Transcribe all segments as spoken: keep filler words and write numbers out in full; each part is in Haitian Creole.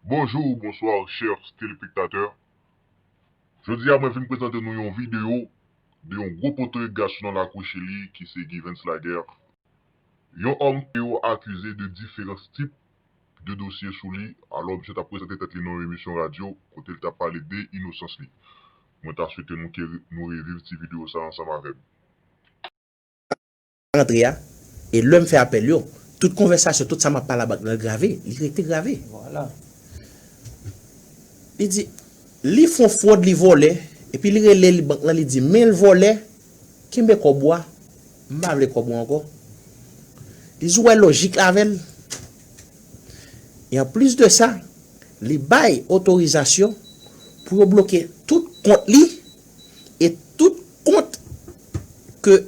Bonjou, bonswa, chè telespektatè. Jodi a, mwen vin prezante nou yon videyo de yon gwo potre gason nan lakou Chili ki se Givens Laguerre. Yon òm ke yo akize de diferans tip de dosye sou li, alò misye t ap prezante tèt li nan yon emisyon radyo kote l t ap pale de inosans li. Mwen ta swete nou ke nou reviv ti videyo sa ansanm avè m. Rantre a, e lè m fè apèl yo, tout konvèsasyon, tout sa m ap pale a bank nan grave, li rete grave. Vwala. Li di, li fè yon fwòd, li vòlè, epi li rele li bank lan, li di, men l vòlè, kenbe kòb ou a, m pa vle kòb ou ankò. Li di, ou wè lojik la avè l. E anplis de sa, li bay otorizasyon pou yo bloke tout kont li e tout kont ke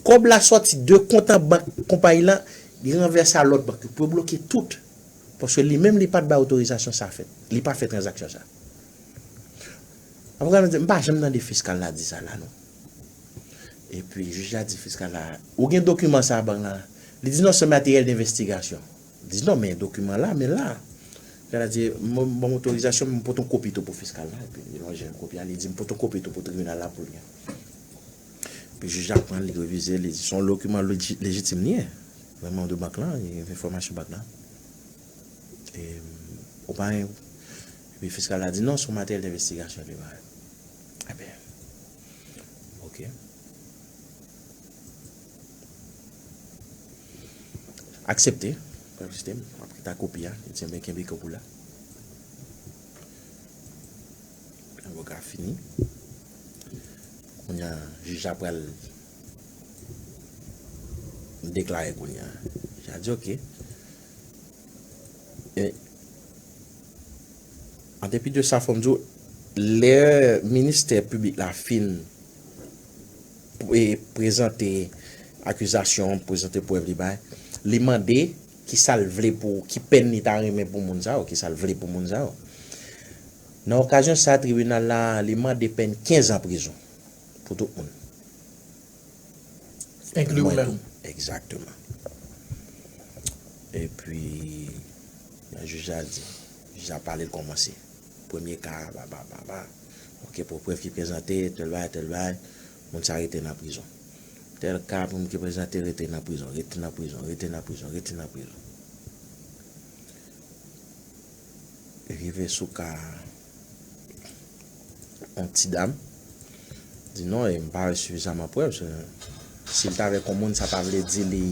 kòb la sòti de kont an bank konpayi lan, li ranvèse a lòt bank yo pou yo bloke tout. Paske li menm li pa t bay otorizasyon sa fèt. Li pa fè tranzaksyon sa. Avoka lan di, m pa janm tande fiskal la di sa la non. Epi jij la di fiskal la, ou gen dokiman sa a bank lan? Li di non, se materyèl denvestigasyon. Li di non, men dokiman la, men la. Fiskal la di, ban m otorizasyon, m pote yon kopi tou pou fiskal la. Epi li lonje kopi a, li di, m pote yon kopi tou pou tribinal la pou l gen. Epi jij la pran l, li revize, li di se yon dokiman lejitim li ye. Vrèman de bank lan, li enfòmasyon bank lan. E, ou pa gen, epi fiskal la di non, se yon materyèl denvestigasyon li ba. Enben, ok. Aksepte, aksepte, m ap kite kopi a, li di enben kenbe kopi la. Avoka fini. Kounye a, jij la pral deklare kounye a. Jij la di ok. E, an depi de sa, fò m di w, lè ministè piblik la fin e prezante akizasyon, prezante prèv li bay, li mande kisa l vle pou, ki pèn li ta renmen pou moun sa yo, kisa l vle pou moun sa yo. Nan okazyon sa, tribinal la, li mande pèn kenz an prizon pou tout moun. Enkli ou menm. Egzakteman. Epi, jan jij la di, jij la pale, l kòmanse. Premye ka, ba, ba, ba, ba. Ok, pou prèv ki prezante, tèl bagay, tèl bagay, moun sa rete nan prizon. Tèl ka, pou moun ki prezante, rete nan prizon, rete nan prizon, rete nan prizon, rete nan prizon. Rive sou ka yon ti dam, di non, e m pa wè sifizaman prèv. Si l t avèk yon moun, sa pa vle di li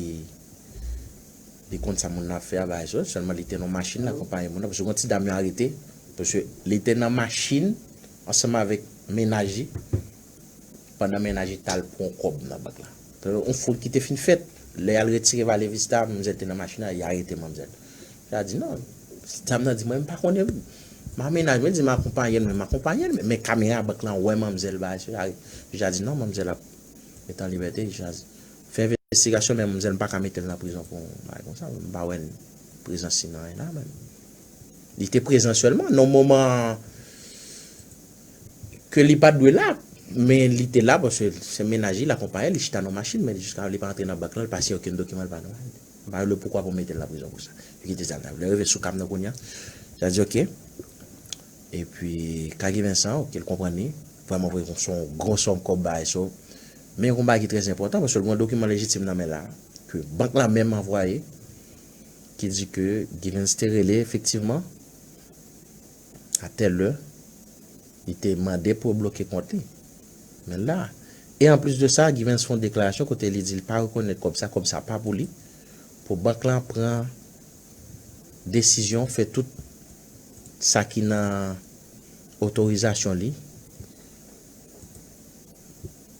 li konn sa moun nan ap fè a, bagay sa, sèlman li te nan machin, l akonpaye moun nan, paske yon ti dam yo arete, paske li te nan machin ansanm avèk mennaj li, pandan mennaj li t al pran yon kòb nan bank la. Yon fwod ki te fin fèt, lè y al retire Valle Vista, manmzèl te nan machin nan, y arete manmzèl. Jij la di non, ti dam nan di mwen, m pa konnen, m a mennaj mwen, di m akonpaye l, men m akonpaye l, men kamera bank lan wè manmzèl, bagay sa, jij la di non, manmzèl ap met an libète, jij la di fè envestigasyon, men manmzèl, m pa ka mete l nan prizon pou yon bagay konsa, m pa wè prezans li nan anyen la menm. Li te prezan sèlman nan moman ke li pa t dwe la, men li te la paske se mennaj li, l akonpaye l, li chita nan machin, men jiska li pa antre nan bank lan, li pa siyen okenn dokiman, li pa nan. M pa wè le poukwa pou m mete l nan prizon pou sa. Li kite zam nan. Lè rive sou ka m nan kounye a, jij la di ok. Epi ka Guy Vincent, ok, l konprann li. Vrèman vre, se yon gwo sòm kòb bagay sa. Men yon bagay ki trè enpòtan, paske l gen yon dokiman lejitim nan men l la, ke bank la menm anvwaye, ki di ke Givens te rele efektivman a tèl lè, li te mande pou yo bloke kont li. Men l la. E anplis de sa, Givens fè yon deklarasyon kote li di l pa rekonèt kòb sa, kòb sa pa pou li, pou bank lan pran desizyon, fè tout sa ki nan otorizasyon li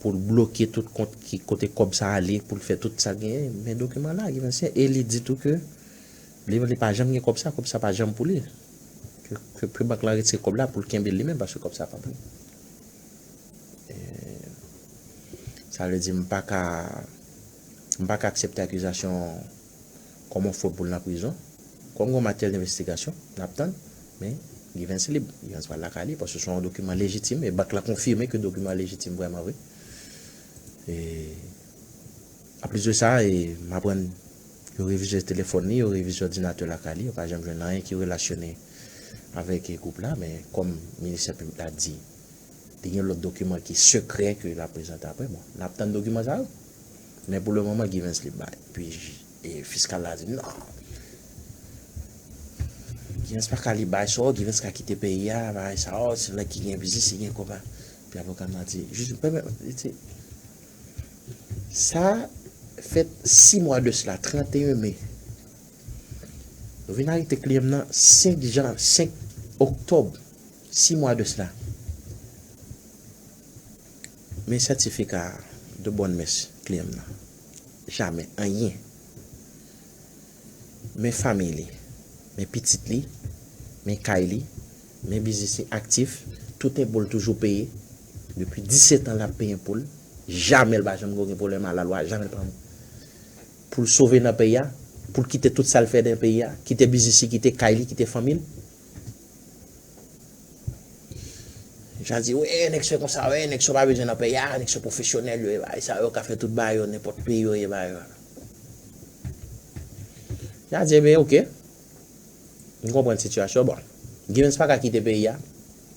pou l bloke tout kont ki kote kòb sa ale, pou l fè tout sa genyen. Men dokiman la, Givens, e li di tou ke li, li pa janm gen kòb sa, kòb sa pa janm pou li. Ke, ke, ke bank lan retire kòb la pou l kenbe l li menm, paske kòb sa pa pou li. E, sa vle di m pa ka, m pa ka aksepte akizasyon kòm yon fwod pou l nan prizon. Kòm gen yon materyèl denvestigasyon, n ap tann, men Givens lib, Givens pral lakay li, paske se yon dokiman lejitim, e bank la konfime ke dokiman lejitim vrèman vre. E, anplis de sa, e, m aprann Yo revize telefòn li, yo revize òdinatè lakay li, yo pa janm jwenn anyen ki relasyone avèk gwoup la, men kòm ministè piblik la di, li gen lòt dokiman ki sekrè ke l ap prezante apre. Bon, n ap tann dokiman sa yo. Men pou le moman, Givens li bay. Epi, e, fiskal la di, non. Givens pa ka li bay sa, Givens ka kite peyi a, bagay sa, o, se nèg ki gen biznis, ki gen kòb. Epi avoka m nan di, jij, pèmèt, li di, sa fèt sis mwa de sila, trannteyen me. Yo vin arete kliyan m nan senk jan, senk oktòb, sis mwa de sila. Men sètifika de bòn mès kliyan m nan. Jamè, anyen. Men fanmi li, men pitit li, men kay li, men biznis li aktif, tout enpo l toujou peye. Depi disèt an l ap peye enpo l. Jamè l pa janm gen okenn pwoblèm a lalwa, jamè l pa pou l sove nan peyi a, pou l kite tout sa l fè nan peyi a, kite biznis li, kite kay li, kite fanmi l. Jan di, wi, nèg sa konsa, wi, nèg sa pa bezwen nan peyi a, nèg sa pwofesyonèl yo ye, bagay sa yo ka fè tout bagay yo, nenpòt peyi yo ye, bagay yo. Jan di, ebyen, oke. M konprann sitiyasyon. Bon, Givens pa ka kite peyi a.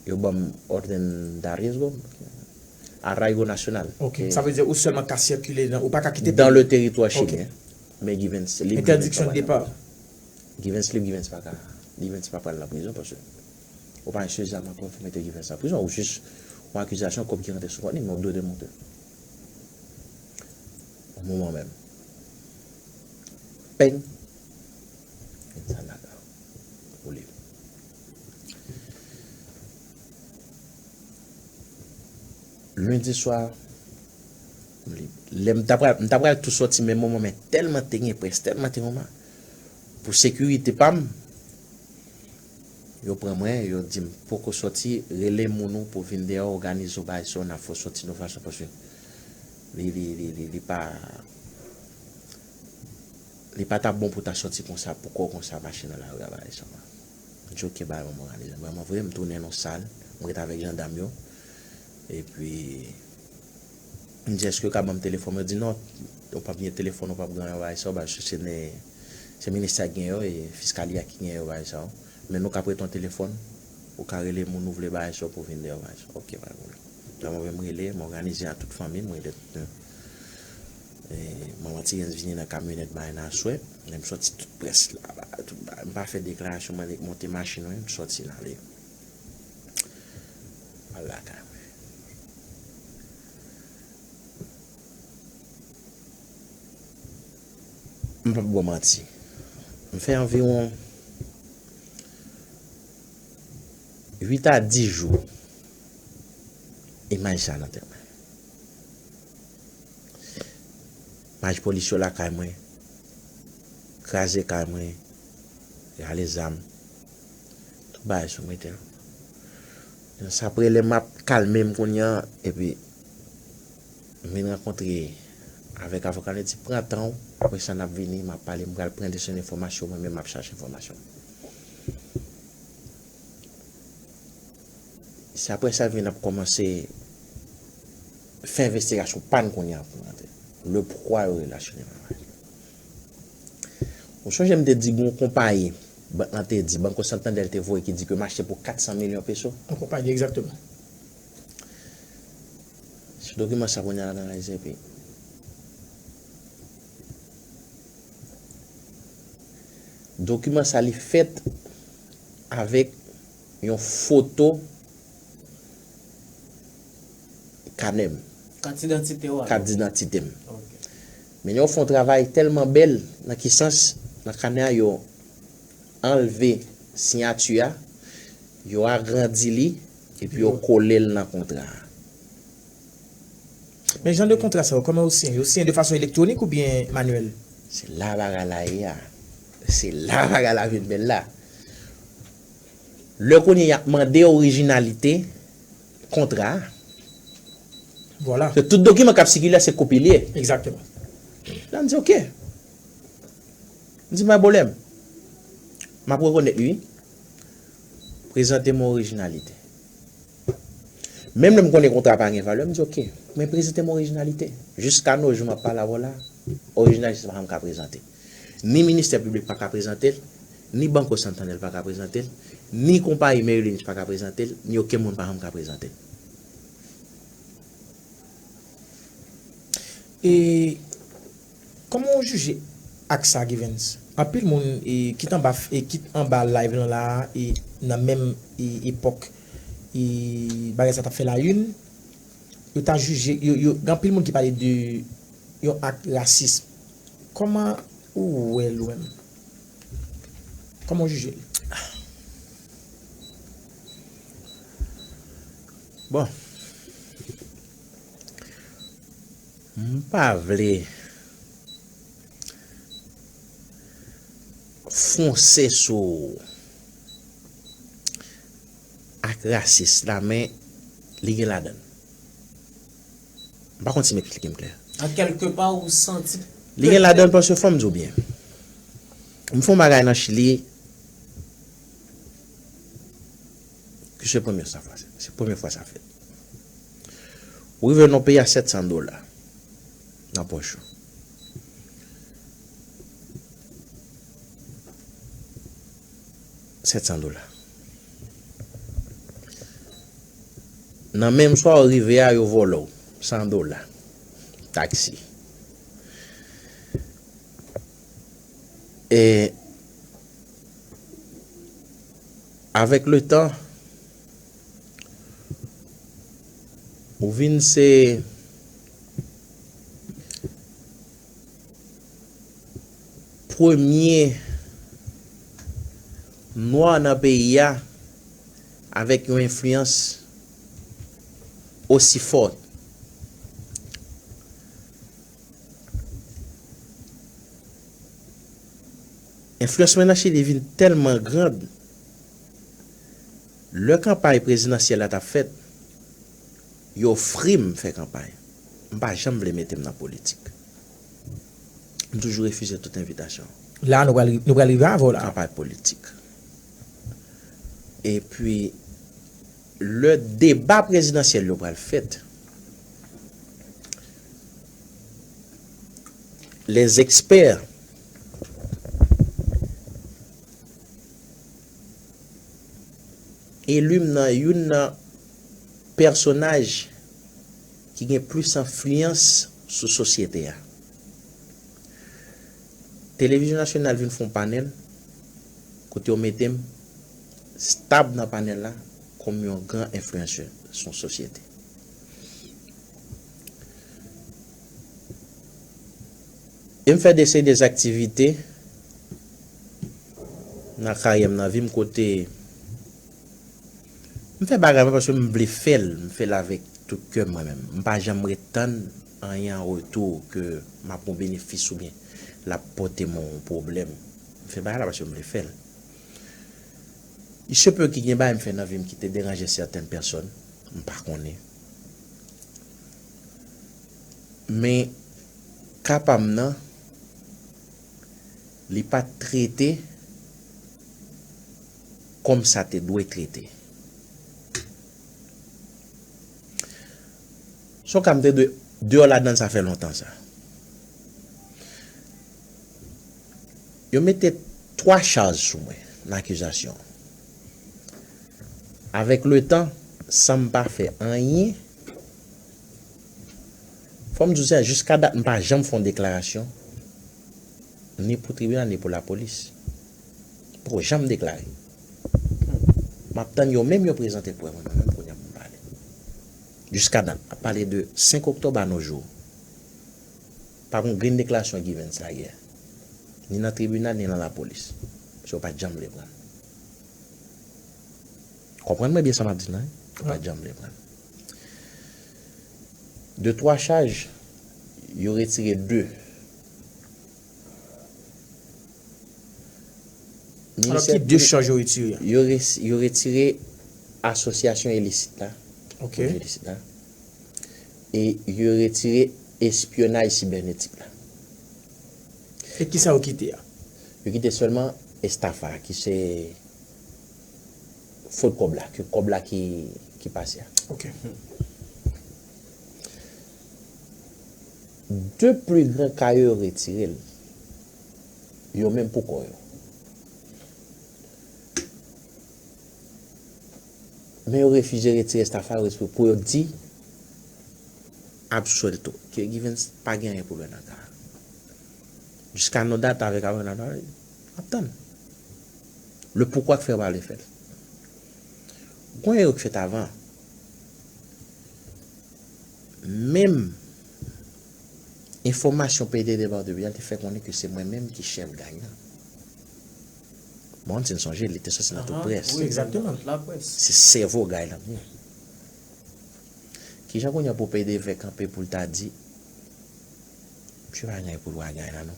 Yo ban m orden d'arraigo, arraigo nacional. Ok, sa vle di ou sèlman ka sikile nan, ou pa ka kite peyi a. Dans le territoire chilien. Men Givens lib. Interdiction de départ. Givens lib, Givens pa ka, Givens pa pral nan prizon paske ou pa gen sifizaman prèv pou mete Givens nan prizon. Ou jis yon akizasyon kòb ki rantre sou kont li, men ou dwe demontre. Yon moman menm. Peng. Givens al lakay ou. Ou lib. Lendi swa, lè m ta pral, m ta pral tou sòti menm moman, men tèlman te gen près, tèlman te gen moman, pou sekirite pa m, yo pran mwen, yo di m poko sòti, rele moun ou pou vin deyò, òganize w bagay sa, n ap fè w sòti nan fason paske li, li, li, li, li pa, li pa t ap bon pou w ta sòti konsa, pou kò w konsa mache nan lari a bagay sa. M di oke, bay mwen m al. Vrèman vre, m tounen nan sal, m ret avèk jandam yo. Epi, m di, èske yo ka ban m telefòn mwen? Yo di, non, ou p ap gen telefòn, ou p ap gen anyen bagay sa, paske se, se ministè a ki gen yo, e fiskali a ki gen yo, bagay sa. Men nou ka prete yon telefòn, ou ka rele moun ou vle bagay sa pou vin deyò bagay sa. Oke, pa gen pwoblèm. Vrèman vre, m rele, m òganize a tout fanmi m, m rele tout. E, manman Tirens vini nan kamyonèt bagay nan aswè. Lè m sòti tout près la, bagay, tout bagay. M pa fè deklarasyon, mwen monte machin mwen, m sòti m ale. M al lakay mwen. M p ap ba w manti. M fè anviwon uit a dis jou. Imaj sa nan tèt mwen. Imaj polis yo lakay mwen, kraze kay mwen, rale zam, tout bagay sou mwen tèlman. Sa apre lè m ap kalme m kounye a, epi m vin rankontre avèk avoka m, li di, pran tan w, apre sa n ap vini, m ap pale, m pral pran de sèten enfòmasyon, mwen menm m ap chache enfòmasyon. Se apre sa vin ap kòmanse fè envestigasyon pa n kounye a pou n antre. Le pwa yo relasyone m avè l. Ou sonje m te di gen yon konpayi, bank lan te di, Banco Santander te voye ki di ke m achte pou kat san milyon peso? Yon konpayi, egzakteman. Se dokiman sa kounye a l analize epi. Dokiman sa li fèt avèk yon foto kanè m. Kat idantite w a? Kat idantite m. Ok. Men yo fè yon travay tèlman bèl, nan ki sans, nan kanè a yo anlve siyati a, yo agrandi li, epi yo kole l nan kontra a. Men jan de kontra sa yo, kòman yo siyen? Yo siyen de fason elektwonik oubyen manyèl? Se la bagay la ye a. Se la bagay la vin bèl la. Lè kounye a y ap mande orijinalite kontra a. Vwala. Se tout dokiman k ap sikile a, se kopi li ye. Egzakteman. La m di, oke. M di, pa gen pwoblèm. M ap rekonèt li, wi. Prezante m orijinalite. Menm lè m konnen kontra a pa gen valè, m di, oke. Men prezante m orijinalite. Jiska no jou m ap pale avè w la, orijinalite sa pa janm ka prezante. Ni Ministè Piblik pa ka prezante l, ni Banco Santander pa ka prezante l, ni konpayi Merrill Lynch pa ka prezante l, ni okenn moun pa janm ka prezante l. E kòman w jije ak sa, Givens? Anpil moun e, kit anba, e, kit anba live lan la a, e, nan menm e, epòk e, bagay sa t ap fè layìn, yo ta jije, yo, yo, gen anpil moun ki pale de yon ak rasis. Kòman ou wè l ou menm? Kòman w jije l? Bon. M pa vle fonse sou ak rasis la, men li gen ladan l. M pa konn si m eksplike m klè. An kèlke pa ou santi. Li gen ladan l paske fò m di w byen. M fè yon bagay nan Chili ke se premye sa fwa, se premye fwa sa fèt. Ou rive nan yon peyi a sèt san dola nan pòch ou. Sèt san dola. Nan menm swa ou rive a, yo vòlè w san dola. Taksi. E avèk letan, ou vin se premye nwa nan peyi a avèk yon enfliyans osi fò. Enfliyans mwen nan Chili vin tèlman grand, lè kanpay prezidansyèl la t ap fèt, yo ofri m fè kanpay. M pa janm vle mete m nan politik. M toujou refize tout envitasyon. La, nou pral, nou pral rive avè w la. Kanpay politik. Epi, lè deba prezidansyèl yo pral fèt, les experts eli m nan youn nan pèsonaj ki gen plis enfliyans sou sosyete a. Televizyon nasyonal vin fè yon panèl kote yo mete m stab nan panèl la kòm yon gran enfliyansè sou yon sosyete. E m fè de seri de aktivite nan karyè m, nan vi m, kote m fè bagay mwen paske m vle fè l, m fè l avèk tout kè mwen menm. M pa janm ret tann anyen an retou ke m ap gon benefis oubyen l ap pote m yon pwoblèm. M fè bagay la paske m vle fè l. Il se peut ki gen bagay m fè nan vi m ki te deranje sètèn pèsòn, m pa konnen. Men ka pa m nan, li pa t trete kòm sa te dwe trete. Se yon ka m te dwe deyò ladan l, sa fè lontan sa. Yo mete twa chaj sou mwen nan akizasyon. Avèk letan, san m pa fè anyen, fò m di w sa, jiska dat, m pa janm fè yon deklarasyon, ni pou tribinal, ni pou lapolis. Poko janm deklare. M ap tann yo menm yo prezante prèv mwen, mwen menm kounye a pou m pale. Jiska dat, m ap pale de senk oktòb a nos jours. Pa gon grenn deklarasyon Givens la yè. Ni nan tribinal, ni nan lapolis. Paske yo pa t janm vle pran l. Konprann mwen byen sa m ap di la, wi. Yo pa t janm vle pran l. De twa chaj, yo retire de. Alò, ki de chaj yo retire a? Yo, res- yo retire asosyasyon ilisit la. Ok. Pwodui ilisit la. E yo retire espyonaj sibènetik la. E kisa yo kite a? Yo kite sèlman estafa, ki se fwod kòb la, ke kòb la ki, ki pase a. Ok. De pli gran ka yo, yo retire l. yo menm pou kò yo. Men yo refize retire staff la yo espre pou yo di absuelto ke Givens pa gen anyen pou l wè nan ka a. Jiska nou dat avèk Abraham Traoré, n ap tann. Le poukwa k fè yo pa vle fè l. Gon erè k fèt avan. Menm enfòmasyon P D de Barthe Bial te fè konnen ke se mwen menm ki chèf gang nan. Bon, si n sonje, li te sòti nan tout près. Egzakteman. Se sèvo gang lan li ye. Kijan kounye a pou P D vle kanpe pou l ta di, misye pa gen pou l wè gang lan non.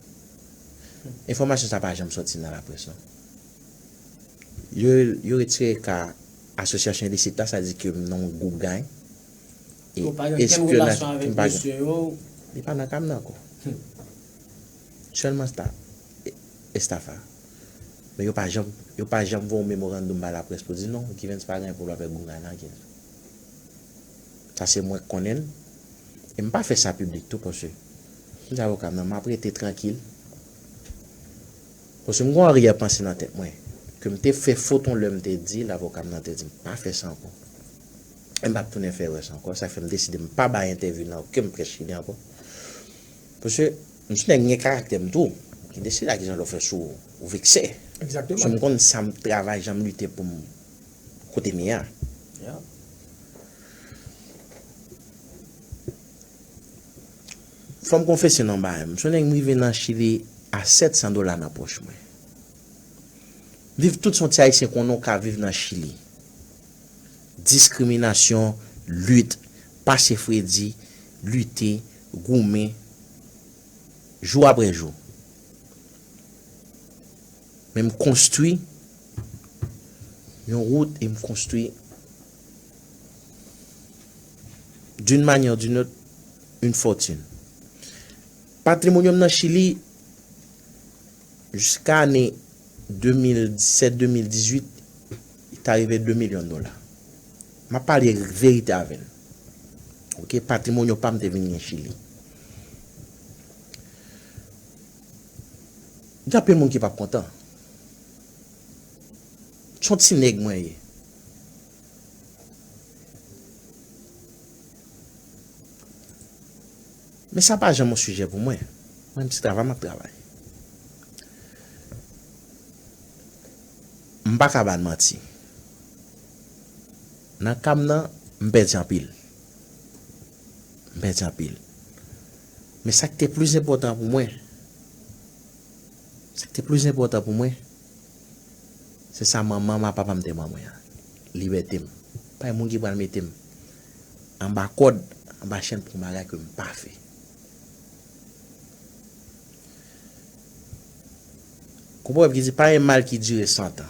Enfòmasyon sa pa janm sòti nan laprès non. Yo, yo retire ka asosyasyon ilisit la, sa di ke m nan yon gwoup gang. Ou pa gen okenn relasyon avèk mesye yo. Li pa nan ka m nan ankò. Sèlman staff, staff la. Men yo pa janm, yo pa janm voye yon memorandoum bay laprès pou di non, Givens pa gen pou l wè avèk gwoup gang nan. Sa se mwen k konnen l. E m pa fè sa piblik tou paske m di avoka m nan, m ap rete trankil. Paske m gon aryè panse nan tèt mwen. Ke m te fè fot yon lè m te di l, avoka m nan te di m pa fè sa ankò. E m p ap tounen fè erè sa ankò. Sa fè m deside m pa bay entèvyou nan okenn près Chili ankò. Paske m se nèg m gen karaktè m tou. Ki deside a kijan lè w fè sou ou vekse. Egzakteman. M konn sa m travay, jan m lite pou m kote m ye a. Fò m konfese nan bagay. M se nèg m rive nan Chili a sèt san dola nan pòch mwen. Viv tout se yon ti ayisyen konnen w ka viv nan Chili. Diskriminasyon, lit, pase fredi, lite, goumen, jou apre jou. Men m konstwi yon wout e m konstwi d'une manière ou d'une autre une fortune. Patrimonyòm nan Chili, jiska ane de mil disèt, de mil dizuit, li ta rive de milyon dola. M ap pale verite avè n. Oke, patrimonyòm pa m te vin gen Chili. Gen anpil moun ki p ap kontan. Se yon ti nèg mwen ye. Men sa pa janm yon sijè pou mwen. Mwen, m se travay m ap travay. M pa ka ba n manti. Nan ka m nan, m pèdi anpil. M pèdi anpil. Men sa k te plis enpòtan pou mwen, sa k te plis enpòtan pou mwen, se sa manman m ak papa m te ban mwen an. Libète m. Pa gen moun ki pral mete m anba kòd, anba chenn pou yon bagay ke m pa fè. Gon pwovèb ki di, pa gen mal ki dire san tan.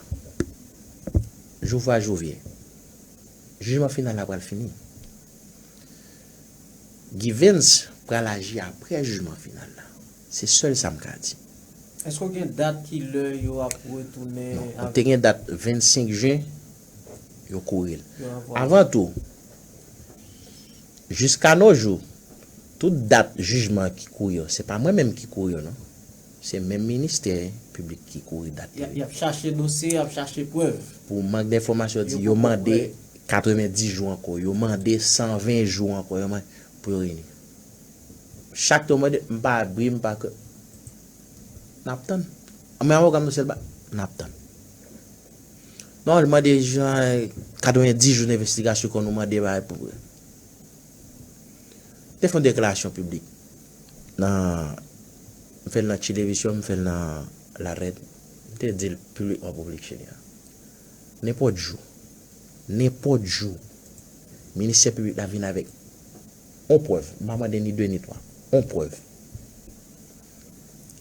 Jou va, jou vyen. Jijman final la pral fini. Givens pral aji apre jijman final la. Se sèl sa m ka di. Èske w gen dat ki lè yo ap retounen avèk? Non, te gen dat vennsenk jen, yo kouri l. Avan tou, jiska no jou, tout dat jijman ki kouri yo, se pa mwen menm ki kouri yo non. Se menm ministè piblik ki kouri dat yo. Y ap chache dosye, y ap chache prèv. Pou mank denfòmasyon, yo di yo mande katrevendis jou ankò, yo mande san ven jou ankò, yo mande pou yo reyini. Chak tan yo mande, m pa abri, m pa kè. N ap tann. Men avoka m nan sèl ba, n ap tann. Non, li mande jan katrevendis jou envestigasyon kon nou mande bagay pou vre. Te fè yon deklarasyon piblik nan, m fè l nan Chilevisión, m fè l nan La Red, m te di l piblikman pou piblik chilyen an. Nenpòt jou, nenpòt jou, ministè piblik la vin avèk yon prèv, m pa mande ni de ni twa, yon prèv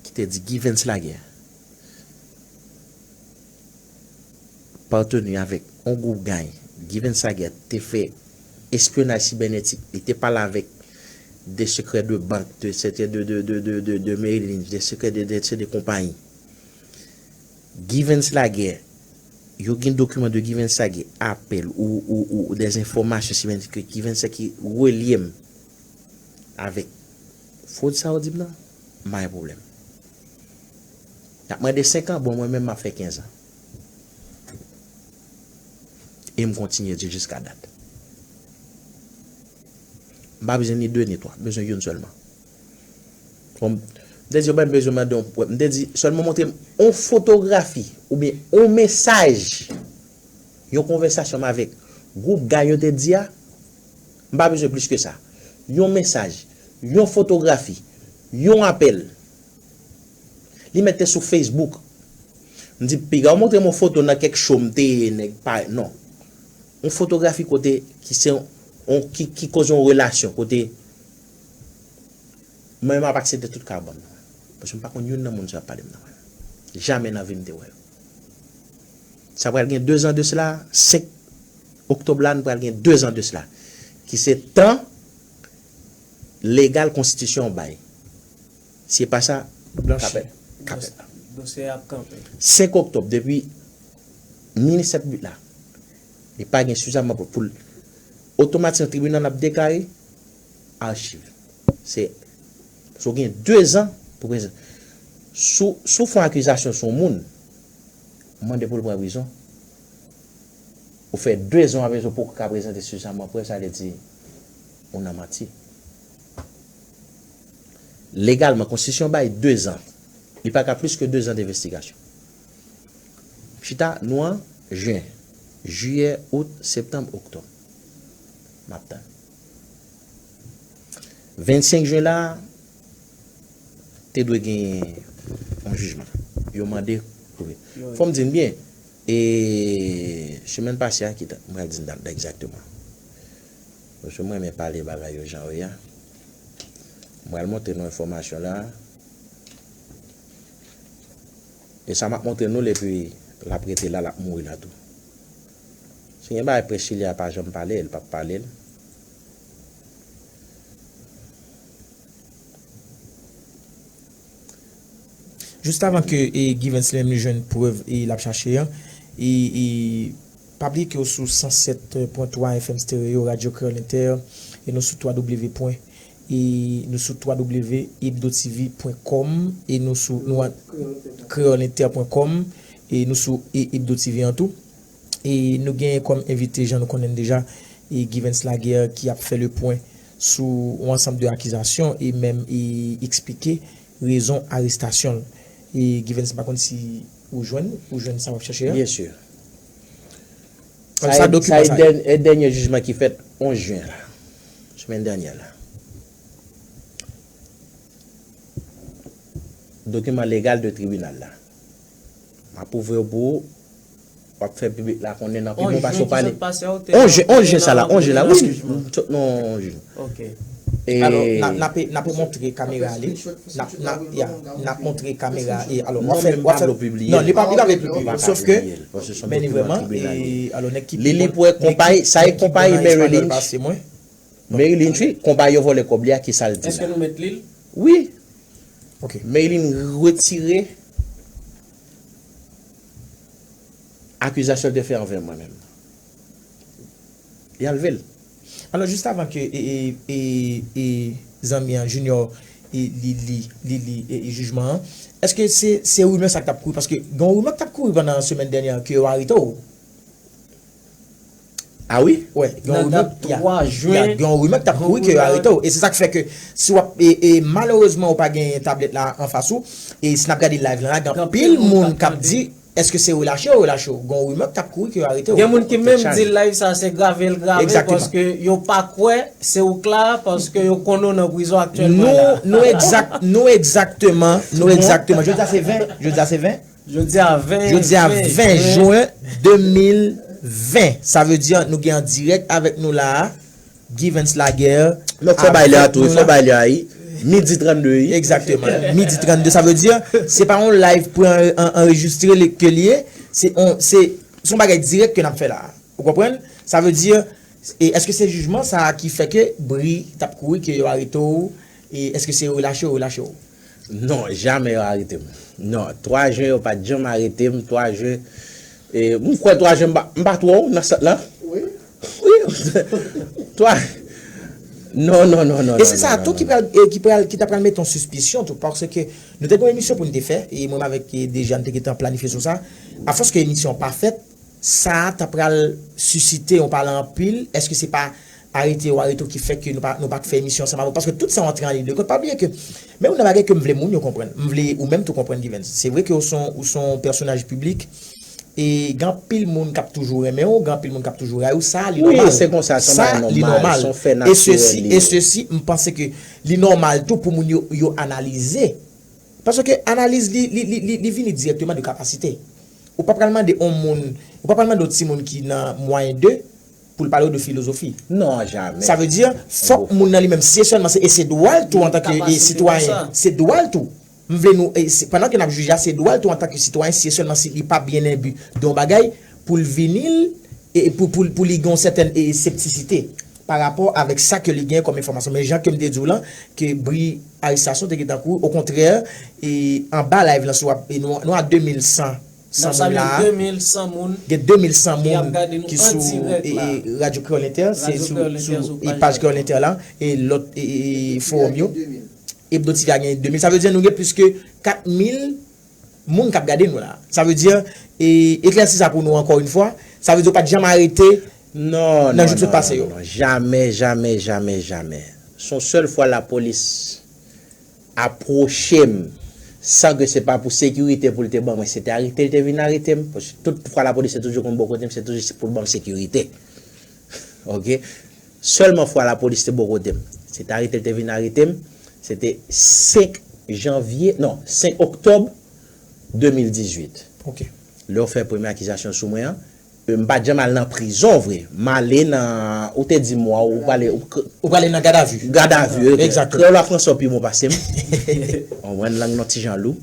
ki te di Givens Laguerre pateni avèk yon gwoup gang, Givens Laguerre te fè espyonaj sibènetik, li te pale avèk de sekrè de bank, de sekrè de, de, de, de, de, de Merrill Lynch, de sekrè de, de, de, de konpayi. Givens Laguerre, yo gen dokiman de Givens Laguerre, apèl ou, ou, ou, ou dèzenfòmasyon sibènetik ke Givens Laguerre ki relye m avèk fwod sa yo di m nan, m pa gen pwoblèm. Y ap mande senk an, bon, mwen menm m ap fè kenz an. E m kontinye di jiska dat. M pa bezwen ni de ni twa, m bezwen youn sèlman. Bon, m te di yo pa bezwen mande yon, m te di sèlman montre m yon fotografi oubyen yon mesaj, yon konvèsasyon m avèk gwoup gay yo te di a, m pa bezwen plis ke sa. Yon mesaj, yon fotografi, yon apèl. Li mèt te sou Facebook. M di, piga w montre m yon foto nan kèk show m te ye, nèg pa, non. Yon fotografi kote ki se yon, ki, ki koze yon relasyon, kote mwen, m ap aksepte tout ka w ban m nan. Paske m pa konn youn nan moun sa yo ap pale m nan, mwen. Jamè nan vi m te wè yo. Sa pral gen de zan de sela, senk oktòb la, nou pral gen de zan de sela, ki se tan legal konstitisyon an bay. Si e pa sa, blanchi. Kapèt, kapèt. Dosye a ap kanpe. Senk oktòb, depi minit sèt minit la, li pa gen sifizamman prèv pou l, otomatikman tribinal ap deklare achiv. Se, so gen de zan pou prezan. Sou, sou fon akizasyon sou moun, ou mande pou l pran prizon, ou fè de zan apre sa, ou poko ka prezante sifizamman prèv, sa vle di ou nan manti. Legalman, konstitisyon bay de zan. Li pa ka plis ke de zan de envestigasyon. Chita, nou an jen, jiyè, out, septanm, oktòb. M ap tann. Vennsenk jen la, te dwe gen yon jijman. Yo mande pou, fò m di n byen, e semèn pase a, ki dat, m pral di n dat la egzakteman. Paske mwen renmen pale bagay yo jan yo ye a. M pral montre nou enfòmasyon la. E sa m ap montre nou l, epi l ap rete la, l ap mouri la tou. Si gen bagay près Chili a pa janm pale, l p ap pale l. Jis avan ke e, Givens li menm li jwenn prèv e, l ap chache an, e, e, pa bliye ke w sou san sèt pwen twa F M Stereo, Radyo Kreyòl Entè, e nou sou twa W pwen, e nou sou twa W hebdotv pwen kòm, e nou sou, nou an, kreyòl entè pwen kòm, e nou sou e, Hebdo T V an tou. E nou genyen kòm envite, jan nou konnen l deja, e Givens Laguerre ki ap fè le pwen sou yon ansanm de akizasyon e menm e eksplike rezon arestasyon l. E Givens, m pa konn si ou jwenn, ou jwenn sa w ap chèche a? Byen si. Sa e, sa e dèn-, e dènye jijman ki fèt onz jen la, semèn dènyè la. Dokiman legal de tribinal la. M ap ouvri yo pou ou. W ap fè piblik la konnen nan pi bon fason pale. Onz jen, onz jen sa la, onz jen la, wi. Non, onz jen. Ok. E alò, n a, n ap, n ap montre kamera li. N ap, n ap, ya, n ap montre kamera e alò, w ap fè, w ap fè, non, li pa, li pa vle pibliye. Sof ke, men li vrèman, e alò, nèg ki pi bon, nèg ki pi bon nan espanyòl pase mwen. Marilyn, wi, konpayi yo vòlè kòb li a, ki sa l di la? Èske nou met li l? Wi. Ok. Marilyn retire akizasyon l te fè anvè mwen menm. Li anlve l. Alò, jis avan ke, e, e, e, e, zanmi an, Junior, e, li, li, li, li, e, e, jijman an, èske se, se rimè sa k t ap kouri? Paske gen yon rimè k t ap kouri pandan semèn dènyè ke yo arete w. A wi? Wè, gen yon rimè, ya, gen yon rimè k t ap kouri ke yo arete w. E se sa k fè ke si w ap, e, e malerezman ou pa gen tablèt la anfas ou, e si n ap gade live lan la, gen anpil moun k ap di, èske se relache yo relache w? Gen yon rimè k t ap kouri ke yo arete w. Gen moun ki menm di live sa se grave l grave paske yo pa kwè se ou k la, paske yo konn ou nan prizon aktyèlman la. Nou, nou egzak-, nou egzakteman, nou egzakteman. Jodi a se ven, jodi a se ven. Jodi a ven, jodi a ven ven jen de mil ven. Sa vle di nou gen an dirèk avèk nou la a, Givens Laguerre. Non, fò bay lè a tou, fò bay lè a, wi. Midi trannde, wi. Egzakteman. Midi trannde, sa vle di se pa yon live pou an-, an-, anrejistre li, ke li ye, se on, se, se yon bagay dirèk ke n ap fè la a. Ou konprann? Sa vle di, e èske se jijman sa a ki fè ke bri t ap kouri ke yo arete w, e èske se yo relache w, relache w? Non, jamè yo arete m. Non, twa jen yo pa t janm arete m, twa jen, e, m kwè twa jen m pa, m pa t wè w nan sant lan. Wi. Wi. Twa, Non, non, non, non. E se sa tou ki pral, e ki pral, ki ta pral mete yon sispisyon tou, paske nou te gen yon emisyon pou nou te fè, e mwen avèk, e, Deja, nou te gentan planifye sou sa. Afòs ke emisyon an pa fèt, sa ta pral sisite yon pale anpil. Èske se pa arete yo, arete yo ki fè ke nou pa, nou pa t fè emisyon ansanm avè w? Paske tout sa antre an liy de kont. Pa bliye ke, men yon nan bagay ke m vle moun yo konprann. M vle ou menm tou konprann, Givens. Se vre ke ou se yon, ou se yon pèsonaj piblik, e gen anpil moun k ap toujou renmen w, gen anpil moun k ap toujou rayi w, sa li nòmal. Wi, se konsa, se yon bagay nòmal, se yon fè natirèl li ye. E sesi, m panse ke li nòmal tou pou moun yo, yo analize. Paske analiz li, li, li, li, li vini dirèkteman de kapasite. Ou pa pral mande yon moun, ou pa pral mande yon timoun ki nan mwayen de pou l pale w de filozofi. Non, jamè. Sa vle di, fòk moun nan li menm, si e sèlman se, e se dwa l tou antanke, e, sitwayen, se dwa l tou. M vle nou, e, se, pandan ke n ap jije a, se dwa l tou antanke sitwayen, si e sèlman si li pa byen enbi de yon bagay, pou l vini l, e, pou, pou, pou li gen yon sètèn, e, septisite pa rapò avèk sa ke li gen kòm enfòmasyon. Men jan ke m te di w lan, ke bri arestasyon te gentan kouri, okontrè, e, anba live lan, si w ap, e, nou, nou a de mil san, san moun la. Gen de mil san moun ki sou, e, e, Radyo Kreyòl Entè, se sou, sou, e, paj Kreyòl Entè la, e lòt, e, e, e, fowòm yo. Ebdo T V a gen de mil. Sa vle di nou gen plis ke kat mil moun k ap gade nou la. Sa vle di, e, eklèsi sa pou nou ankò yon fwa. Sa vle di w pa t janm arete nan jou k sot pase yo. Non, non, non, non, non. Jamè, jamè, jamè, jamè. Se yon sèl fwa lapolis apwoche m san ke se pa pou sekirite pou l te ban mwen. Se te arete l te vin arete m. Paske tout fwa lapolis te toujou konn bò kote m, se toujou pou l ban m sekirite. Oke? Sèlman fwa lapolis te bò kote m. Se te arete l te vin arete m. Se te senk janvye, non, senk oktòb de mil dizuit. Oke. Lè yo fè premye akizasyon sou mwen an, e, m pa t janm al nan prizon vre. M ale nan, ou te di m, ou prale, ou k- Ou prale nan gadavi. Gadavi, oke. Egzakteman. Kreyòl a franse w pi bon pase m. Ou konprann, lang nan ti jan lou.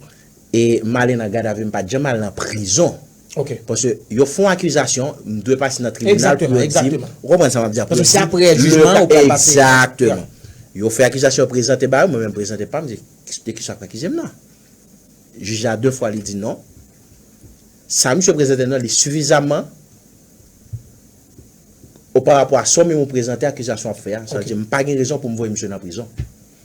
E m ale nan gadavi, m pa t janm al nan prizon. Oke. Paske yo fè yon akizasyon, m dwe pase nan tribinal pou yo di m. Egzakteman, egzakteman. Ou konprann sa m ap di a? Paske se apre jijman an ou pral pase. Egzakteman. Yo fè akizasyon, yo prezante ba yo, mwen menm m prezante pa m, m di, de kisa w ap akize m nan? Jij la de fwa li di non. Sa misye prezante nan li sifizaman oparapò a sa w menm ou prezante akizasyon w ap fè a. Sa vle di m pa gen rezon pou m voye misye nan prizon.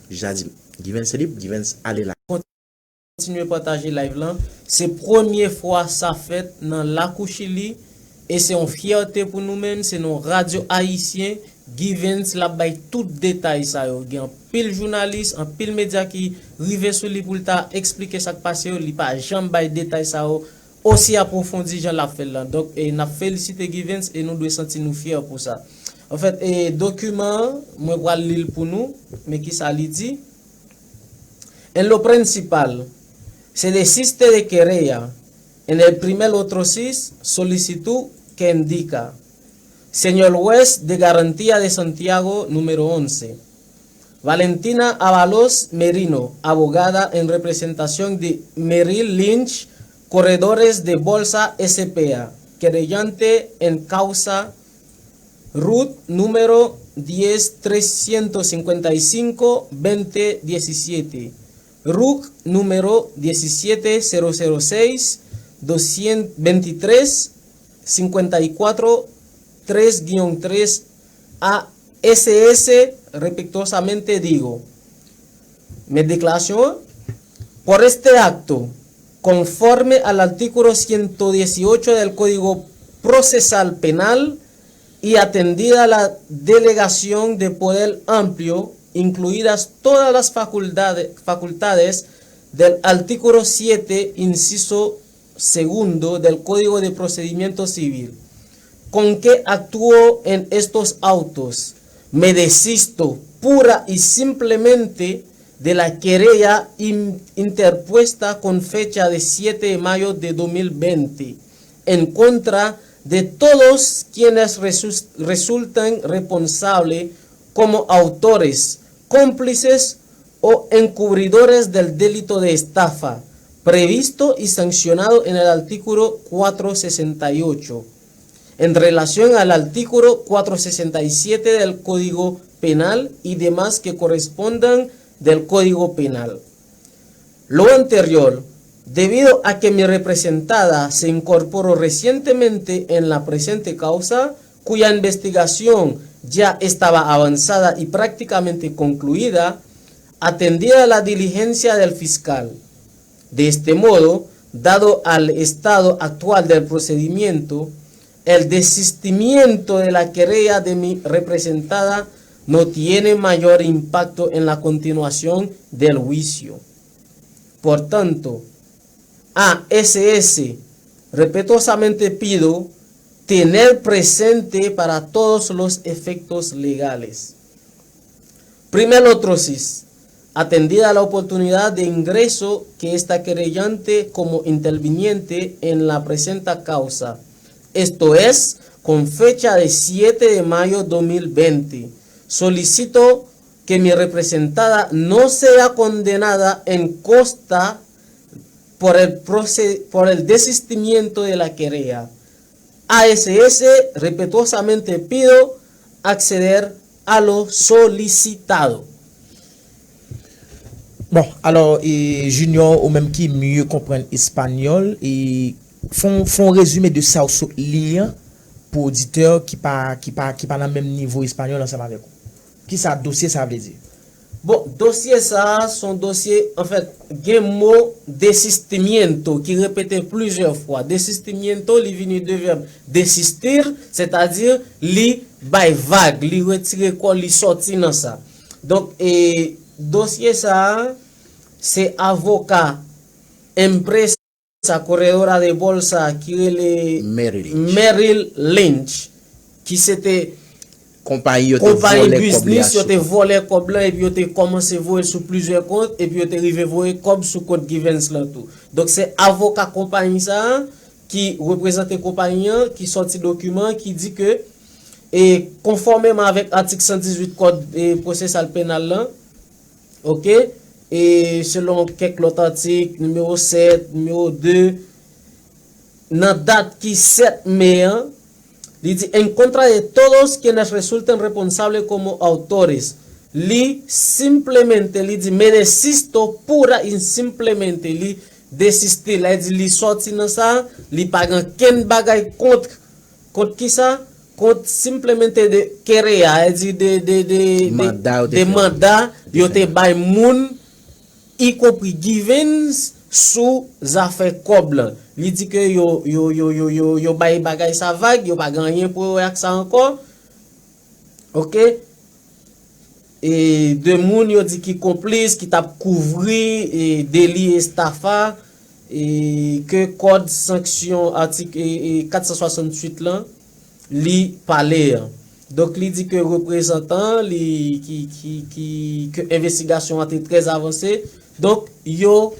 Jij la di m, Givens se lib, Givens ale la. Kontinye pataje live lan. Se premye fwa sa fèt nan lakou Chili e se yon fyète pou nou menm, se nan radyo ayisyen. Givens l ap bay tout detay sa yo. Gen anpil jounalis, anpil medya ki rive sou li pou l ta eksplike sa k pase yo. Li pa janm bay detay sa yo osi apwofondi jan l ap fè l lan. Donk, e, n ap felisite Givens e nou dwe santi nou fyè pou sa. Anfèt, e, dokiman an, mwen pral li l pou nou, men kisa li di. En lo principal, se desiste de querella en el primer otro sis solicitud que indica, Señor Juez de Garantía de Santiago número once, Valentina Ábalos Merino, abogada en representación de Merrill Lynch, Corredores de Bolsa S P A, querellante en causa RUC número diez trescientos cincuenta y cinco veinte diecisiete, RUC número diecisiete cero cero seis doscientos veintitrés cincuenta y cuatro tres guion tres A S S, respetuosamente digo. Men deklarasyon an, por este acto, conforme al artículo ciento dieciocho del Código Procesal Penal y atendida la delegación de poder amplio, incluidas todas las facultades, facultades del artículo siete, inciso segundo del Código de Procedimiento Civil, con que actúo en estos autos, me desisto pura y simplemente de la querella in- interpuesta con fecha de siete de mayo de dos mil veinte en contra de todos quienes resus- resultan responsables como autores, cómplices o encubridores del delito de estafa previsto y sancionado en el artículo cuatro sesenta y ocho. En relación al artículo cuatro sesenta y siete del Código Penal y demás que correspondan del Código Penal. Lo anterior, debido a que mi representada se incorporó recientemente en la presente causa, cuya investigación ya estaba avanzada y prácticamente concluida, atendida la diligencia del fiscal. De este modo, dado al estado actual del procedimiento, el desistimiento de la querella de mi representada no tiene mayor impacto en la continuación del juicio. Por tanto, a S S respetuosamente pido tener presente para todos los efectos legales. Primer otro sis, atendida la oportunidad de ingreso que esta querellante como interviniente en la presenta causa, esto es, con fecha de siete de mayo dos mil veinte, solicito que mi representada no sea condenada en costa por el, por el desistimiento de la querella. A S S respetuosamente pido acceder a lo solicitado. Bon, alò, e, Junior, ou menm ki mye konprann espanyòl, e, fè yon rezime de sa w sot li an pou oditè ki pa, ki pa, ki pa nan menm nivo espanyòl ansanm avèk ou. Kisa dosye sa a vle di? Bon, dosye sa a se yon dosye, anfèt, gen mo desistimiento ki repete plizyè fwa. Desistimiento, li vini de vèb desistir, sètadi li bay vag, li retire kò l, li sòti nan sa. Donk, e, dosye sa a, se avoka Empresa Corredora de Bolsa ki rele Merrill Lynch, ki se te konpayi yo te vòlè kòb li a. Yo te vòlè kòb lan epi yo te kòmanse voye l sou plizyè kont epi yo te rive voye kòb sou kont Givens lan tou. Donk se avoka konpayi sa a ki reprezante konpayi an ki sòti dokiman ki di ke e konfòmeman avèk atik san dizuit kòd e pwosesal penal lan, oke, e selon kèk lòt atik, nimewo sèt, nimewo de, nan dat ki sèt me an, li di, en contra de todos quienes resulten responsables como autores. Li simplemente, li di, me desisto pura y simplemente, li desiste, la di, li sòti nan sa, li pa gen kenn bagay kont, kont ki sa? Kont simplemente de querella, la di, de, de, de, de, de manda yo te bay moun, y compris Givens, sou zafè kòb lan. Li di ke yo, yo, yo, yo, yo, yo bay bagay sa vag, yo pa gen anyen pou yo wè ak sa ankò. Oke? E de moun yo di ki konplis, ki t ap kouvri e deli estafa, e ke kòd sanksyon atik e, e kat san swasanntuit lan, li pale an. Donk, li di ke reprezantan li ki, ki, ki, ke envestigasyon an te trè avanse. Donk, yo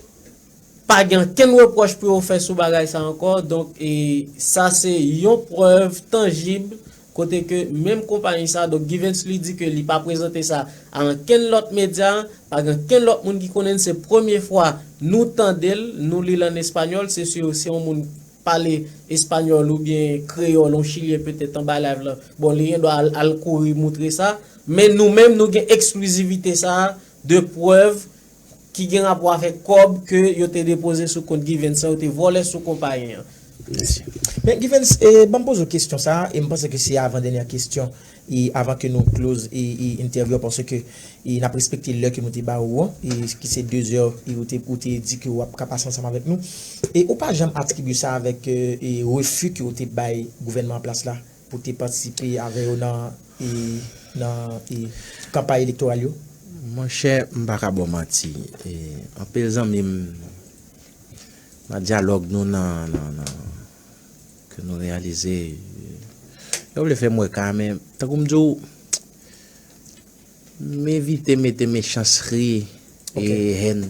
pa gen ankenn repwòch pou yo fè sou bagay sa ankò. Donk, e sa se yon prèv tanjib kote ke menm konpayi sa, donk, Givens li di ke li pa prezante sa a ankenn lòt medya, pa gen ankenn lòt moun ki konnen l, se premye fwa nou tande l, nou li l an espanyòl, se si se yon moun pale espanyòl oubyen kreyòl, yon chilyen petèt anba live lan. Bon, li gen dwa al, al kouri moutre sa, men nou menm, nou gen eksklizivite sa a de prèv ki gen rapò avèk kòb ke yo te depoze sou kont Givens lan, yo te vòlè sou konpayi an. Men Givens, e, ban m poze w kesyon sa a, e m panse ke se avan dènyè kesyon, e avan ke nou close e, e entèvyou an, paske e n ap respekte lè ke nou te ba ou an, e ki se de zè, e ou te, ou te di ke w ap ka pase ansanm avèk nou. E ou pa janm atribye sa avèk e, e refi ke w te bay gouvènman an plas la pou te patisipe avè yo nan, e, nan e, kanpay elektoral yo? Monchè, m pa ka ba w manti. E, anpil zanmi m nan dyalòg nou nan, nan, nan, ke nou reyalize, yo vle fè m wè ka, men tankou m di w, m evite mete mechansri e hèn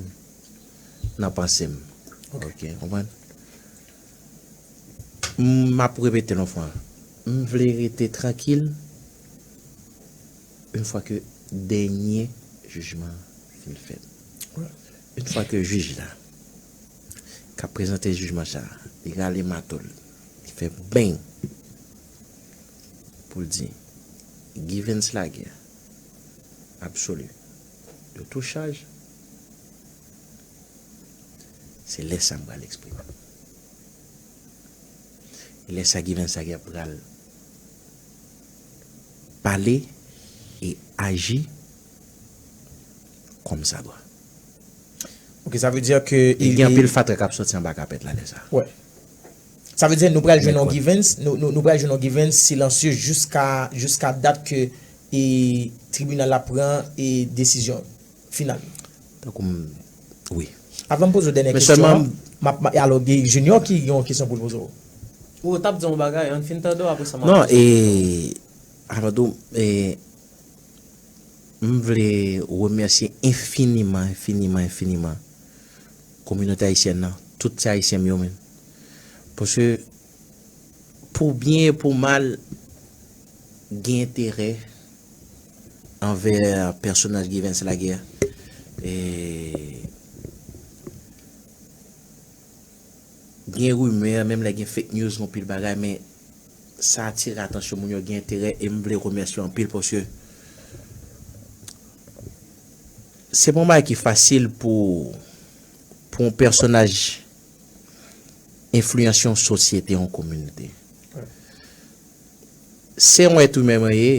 nan panse m. Oke, konprann? M ap repete l yon fwa. M vle rete trankil yon fwa ke dènye jijman an fin fèt. Yon fwa ke jij la k ap prezante jijman sa a, li rale mato l, li fè beny pou l di Givens Laguerre absolu de tout charge, se lè sa a m pral eksprime m. E lè sa a Givens Laguerre pral, ale e aji comme ça doit. Ok, sa vle di ke E gen anpil fatra k ap soti anba kapèt la lè sa. Wè. Sa vle di nou pral jwenn yon grievance, nou, nou, nou pral jwenn yon grievance silansye jiska jiska dat ke e tribinal la pran e desizyon final. Tankou m, wi. Avan m poze w dènyè Men kesyon sèlman an, m ap, m ap, alò gen Junior ki gen yon kesyon pou l poze w. Ou t ap di yon bagay, ann fin tande w apre sa m ap Non, poze. E avan tou, e, m vle remèsye enfiniman, enfiniman, enfiniman kominote ayisyèn nan, tout ti ayisyen m yo menm. Paske pou byen e pou mal, gen enterè anvè pèsonaj Givens Laguerre. E gen rimè, menm lè gen fake news, gen pil bagay, men sa atire atansyon moun yo, gen enterè, e m vle remèsye anpil paske se pa yon bagay ki fasil pou, pou yon pèsonaj enfliyanse yon sosyete, yon kominote. Se yon èt imen mwen ye,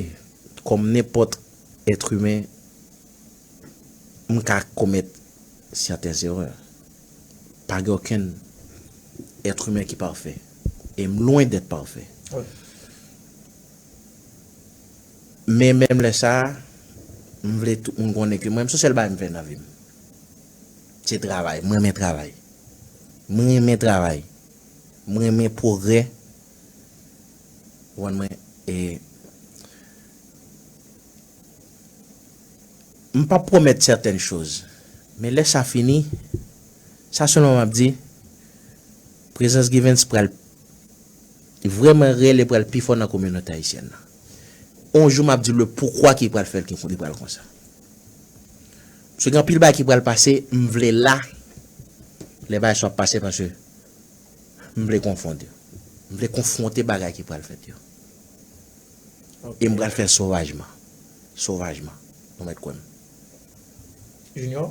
kòm nenpòt èt imen, m ka komèt sèten erè. Pa gen okenn èt imen ki pafè. E m lwen dèt pafè. Men menm lè sa a, m vle tout moun konnen ke mwen, m se sèl bagay m fè nan vi m. Se travay. Mwen renmen travay. Mwen renmen travay. Mwen renmen pwogrè. Ou konprann mwen? E m p ap pwomèt sèten choz. Men lè sa fini, sa sèlman m ap di, prezans Givens pral vrèman rèl e pral pi fò nan kominote ayisyèn nan. On jou m ap di le poukwa ki pral fè l ki li pral konsa. Paske gen anpil bagay ki pral pase, m vle la lè bagay sa ap pase paske m vle konfwonte. M vle konfwonte bagay ki pral fèt yo. E m pral fè l sovajman. Sovajman. Nou mèt kwè m. Junior?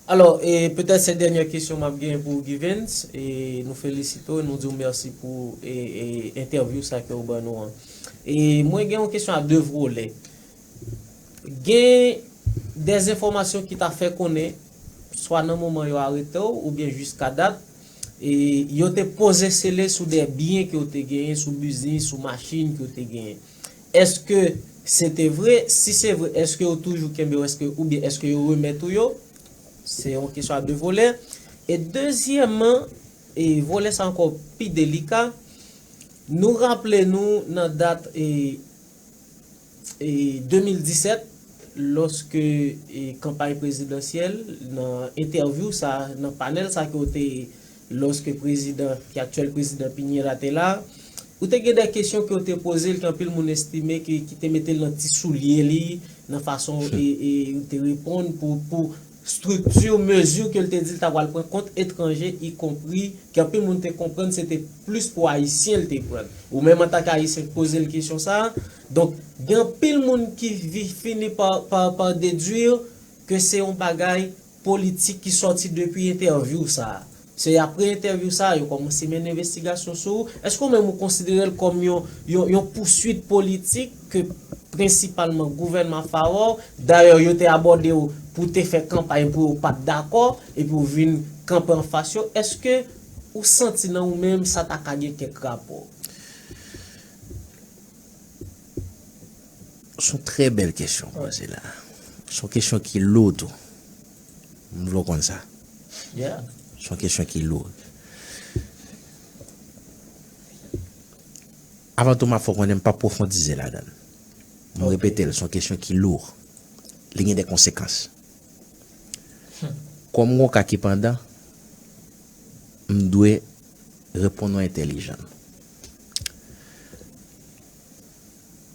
Alò, e petèt se dènyè kesyon m ap gen pou Givens. E nou felisite w, nou di w mèsi pou e, e, entèvyou sa ke w ban nou an. E mwen gen yon kesyon a de volè. Gen de enfòmasyon ki ta fè konnen, swa nan moman yo arete w oubyen jiska dat, e yo te poze sele sou de byen ke w te genyen, sou biznis, sou machin ke w te genyen. Èske se te vre? Si se vre, èske yo toujou kenbe w, èske, oubyen èske yo remèt ou yo? Se yon kesyon a de volè. E dezyèmman, e volè sa ankò pi delika, nou raple nou nan dat e, e de mil disèt, lòske e kanpay prezidansyèl, nan entèvyou sa, nan panèl sa ke w te, lòske prezidan, ki aktyèl prezidan Piñera te la, ou te gen de kesyon ke w te poze l, ke anpil moun estime ke, ki te mete l nan ti soulye li, nan fason e, e, ou te reponn pou, pou strikti, mezi ke l te di l ta pral pran kont etranje, ikonpri ke anpil moun te konprann se te plis pou Ayisyen l te pran. Ou menm antanke Ayisyen k poze l kesyon sa a. Donk, gen anpil moun ki vi, fini pa, pa, pa dedwi ke se yon bagay politik ki sòti depi entèvyou sa a. Se apre entèvyou sa a, yo kòmanse mennen envestigasyon sou ou. Èske ou menm ou konsidere l kòm yon, yon, yon pouswit politik ke prensipalman gouvènman Faure, dayè yo te abòde w pou te fè kanpay pou yo pa t dakò, epi w vin kanpe anfas yo? Èske ou santi nan ou menm sa ta ka gen kèk rapò? Se yon trè bèl kesyon w poze la. Se yon kesyon ki lou tou. M vle w konn sa. Se yon kesyon ki lou. Avan tou, m ap fè w konnen m p ap pwofondize ladan l. M repete l, se yon kesyon ki lou. Li gen de konsekans. Kòm yon ka ki pandan, m dwe reponn ou entèlijan.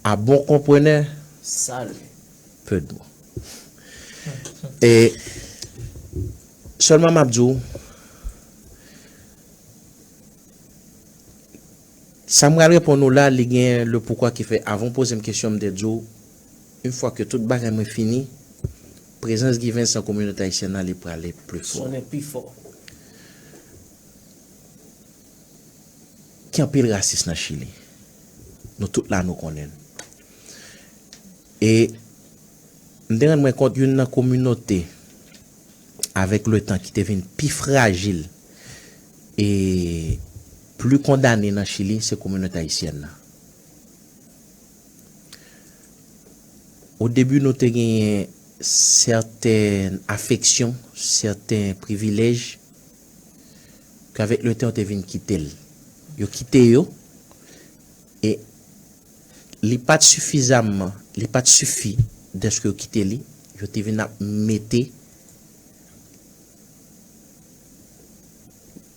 À bon compreneur, Salut. Peu de mots. E sèlman m ap di w, sa m pral reponn ou la, li gen le poukwa ki fè, avan w poze m kesyon, m te di w, yon fwa ke tout bagay mwen fini, prezans Givens nan kominote ayisyèn nan, li prale pi fò. Sonnen pi fò. Gen anpil rasis nan Chili. Nou tout la, nou konnen l. E m te rann mwen kont youn nan kominote avèk letan ki te vin pi frajil e pli kondane nan Chili, se kominote ayisyèn nan. O debi, nou te genyen sèten afeksyon, sèten privilèj, ke avèk letan, yo te vin kite l. Yo kite yo, e li pa t sifizamman, li pa t sifi dèske yo kite li, yo te vin ap mete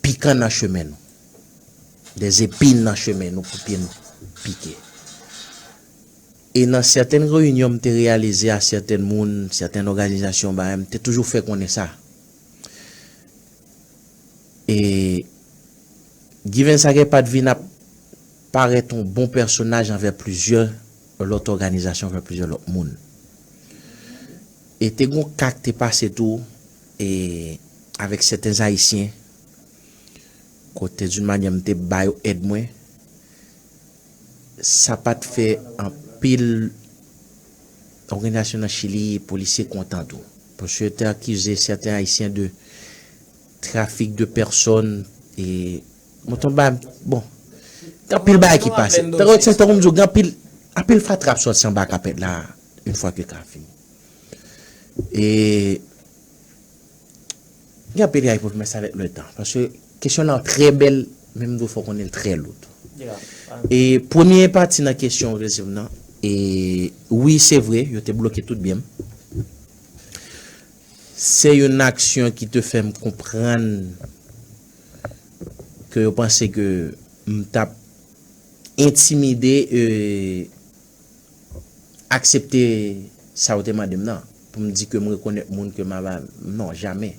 pikan nan chemen nou. Dèzepin nan chemen nou pou pye nou pike. E nan sèten reyinyon, m te reyalize a sèten moun, sèten òganizasyon, bagay, m te toujou fè konnen sa. E Given Sake pa t vin ap parèt yon bon pèsonaj anvè plizyè lòt òganizasyon, anvè plizyè lòt moun. E te gon ka k te pase tou, e avèk sèten Ayisyen, kote d'une manière m te ba yo èd mwen, sa pa t fè anpil òganizasyon nan Chili, polisye kontan tou. Paske yo te akize sèten Ayisyen de trafik de pèsòn, e mwen tonbe, bon, gen anpil bagay ki pase. Tankou, tankou m di w, gen anpil, anpil fatra ap sòti anba kapèt la, yon fwa ke ka fini. E gen anpil bagay pou fè, men sa avèk letan. Paske kesyon lan trè bèl, men m di w fò konnen l trè lou tou. E premye pati nan kesyon w poze m nan, e wi, se vre, yo te bloke tout byen m. Se yon aksyon ki te fè m konprann ke yo panse ke m t ap entimide, e, aksepte sa yo te mande m nan. Pou m di ke m rekonèt moun ke m ava, non, jamè.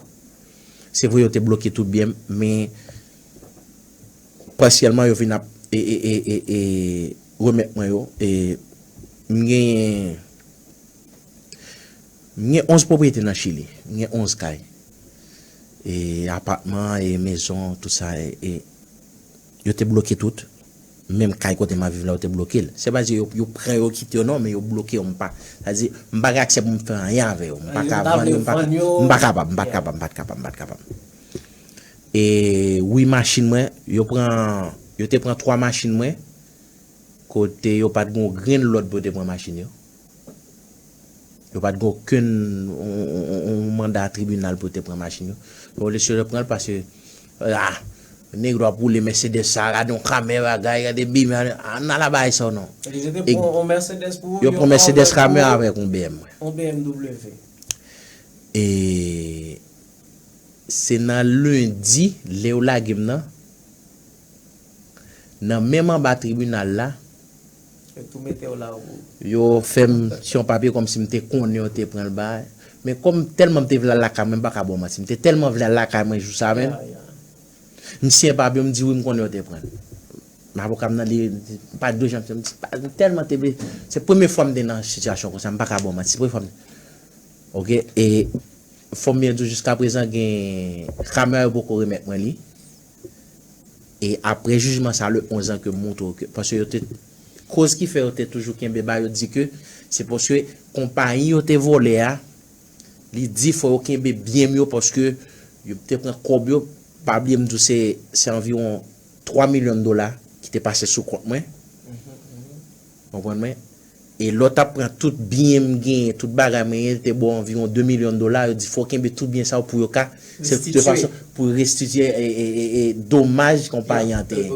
Se vre, yo te bloke tout byen m, men pasyèlman, yo vin ap, e, e, e, e, e, remèt mwen yo. E m genyen, m gen onz pwopriyete nan Chili. M gen onz kay. E apatman, e mezon, tout sa, e, e yo te bloke tout. Menm kay kote m ap viv la, yo te bloke l. Se pa di yo, yo pran yo kite yo, non, men yo bloke yo. M pa, sa di, m pa gen aksè pou m fè anyen avè yo. M pa ka vann yo, m pa ka, m pa kapab, m pa t kapab, m pa t kapab, m pa t kapab. E wi, machin mwen, yo pran, yo te pran twa machin mwen, kote yo pa t gen yon grenn lòd pou yo te pran machin yo. Yo pa t gen okenn, on, on, on, on manda tribinal pou yo te pran machin yo. Yo olye yo pran l paske, ah, nèg yo ap woule Mercedes sa, gade yon kamè bagay, gade bim, ah, n al bay sa w non. Yo pran Mercedes kamè avèk yon B M W. E se nan lendi, lè yo lage m nan, nan menm anba tribinal la, yo tou mete w la ou. Yo fè m ti yon papye kòmsi m te konnen yo te pran l bay. Men kòm tèlman m te vle al lakay mwen, m pa ka ba w manti. M te tèlman vle al lakay mwen jou sa menm. M siyen papye, m di wi, m konnen yo te pran l. Men avoka m nan, li, li pa t dwe janm fè m di, pa, m tèlman te vle. Se premye fwa m te nan sitiyasyon konsa, m pa ka ba w manti. Se premye fwa m, oke, e fò m byen di w, jiskaprezan, gen kamè a yo poko remèt mwen li. E apre jijman sa, le onz an ke m montre w ke, paske yo te, koz ki fè yo te toujou kenbe ba yo di ke se paske konpayi yo te vòlè a, li di fò yo kenbe byen m yo paske yo te pran kòb yo, pa bliye m di w se, se anviwon twa milyon dola ki te pase sou kont mwen. Konprann mwen? E lè w t ap pran tout byen m genyen, tout bagay mwen genyen, te ba w anviwon de milyon dola, yo di fò w kenbe tout byen sa yo pou yo ka, se de fason pou restitye, e, e, e, e domaj konpayi an te.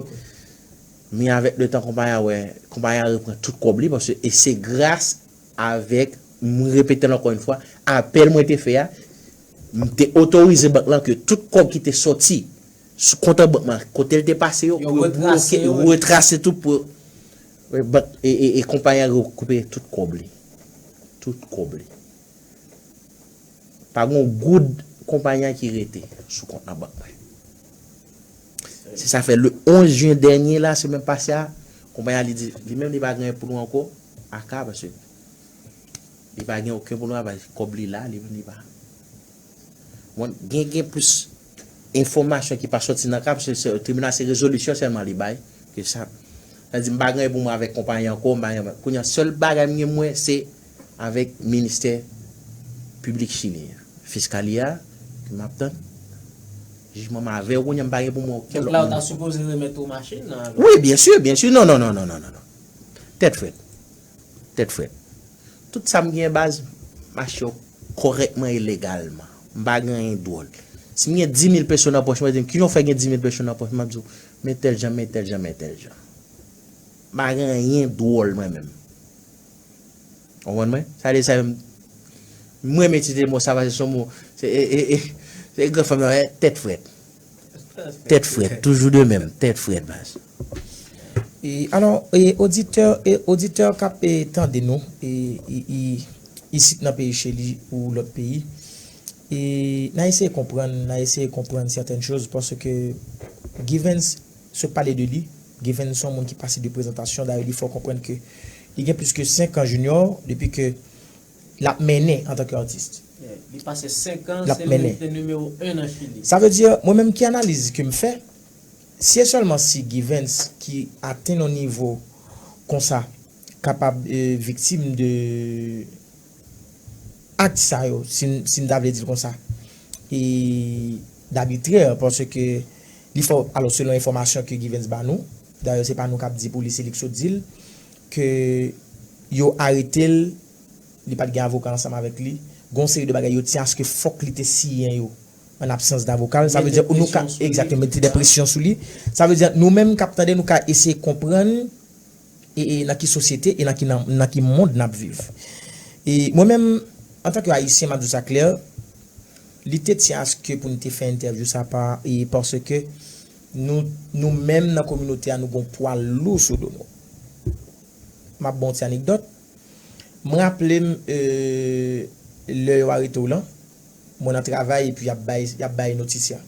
Men avèk letan, konpayi an wè, konpayi an repran tout kòb li, paske, e se gras avèk, m repete l ankò yon fwa, apèl mwen te fè a, m te otorize bank lan ke tout kòb ki te sòti sou kont an bank lan, kote l te pase yo, pou yo bloke, retrase tout pou, e, bank, e, e, e konpayi an rekipere tout kòb li. Tout kòb li. Pa gen yon goud konpayi an ki rete sou kont nan bank mwen. Se sa fè le onz jen dènye la, semèn pase a, konpayi an li di, li menm li pa gen pou nou ankò, aka, paske li pa gen okenn pou nou, paske kòb li la, li menm li pa. Bon, gen, gen plis enfòmasyon ki pa sòti nan ka, paske se, tribinal se rezolisyon sèlman li bay, ke sa. Sa di, m pa gen pou mwen avèk konpayi an ankò, m pa gen, kounye a, sèl bagay m gen mwen, se avèk ministè piblik chilyen an. Fiskalia, ke m ap tann jijman m avè w kounye a, m pa gen pou mwen okenn Donk lòt la, ou ta moun. Sipoze remèt ou machin nan alò. Wi, byen si, byen si. Non, non, non, non, non, non, non. Tèt frèt. Tèt frèt. Tout sa m gen baz, m achte yo kòrèkman e legalman. M pa gen anyen dwòl. Si m gen dis mil peso nan pòch mwen, di m, "Kijan w fè gen dis mil peso nan pòch?" M ap di w, "Men tèl jan, men tèl jan, men tèl jan." M pa gen anyen dwòl mwen menm. Ou konprann mwen? Sa vle di sa, m renmen itilize mo sa, paske se yon mo, se, e, e, e, se gran fanm nan, e, tèt frèt. Tèt frèt, toujou de menm, tèt frèt, baz. E, alò, e, oditè, e, oditè k ap e, tande nou, e, i, i, isit nan peyi Chili ou lòt peyi, e, n a eseye konprann, n a eseye konprann sètèn choz, paske Givens sot pale de li. Givens se yon moun ki pase de prezantasyon, dayè li fè w konprann ke li gen plis ke senk an Junior depi ke l ap mennen antanke atis. Li pase senk an, L ap se li mennen. Ki te nimewo en nan Chili. Sa vle di, mwen menm ki analiz ke m fè, si e sèlman si Givens ki atenn yon nivo konsa kapab e, viktim de ak sa yo, si, si m ta vle di l konsa, e dabitrè, paske li fè, alò selon enfòmasyon ke Givens ba nou, dayè se pa nou k ap di pou li, se li k sot di l, ke yo arete l, li pa t gen avoka ansanm avèk li, gon seri de bagay yo tyen aske fòk li te siyen yo an absans davoka l. Sa vle di nou ka, egzakteman, mete de presyon sou li. Sa vle di nou menm k ap tande, nou ka eseye konprann e, e nan ki sosyete e nan ki, nan, nan ki mond n ap viv. E mwen menm, antanke Ayisyen, m ap di w sa klè, li te tyen aske pou n te fè entèvyou sa pa, e paske nou, nou menm nan kominote a, nou gon pwa lou sou do nou. M ap ba w ti anekdòt. M raple m, e, lè yo arete w lan, mwen nan travay epi y ap bay, y ap bay notis la.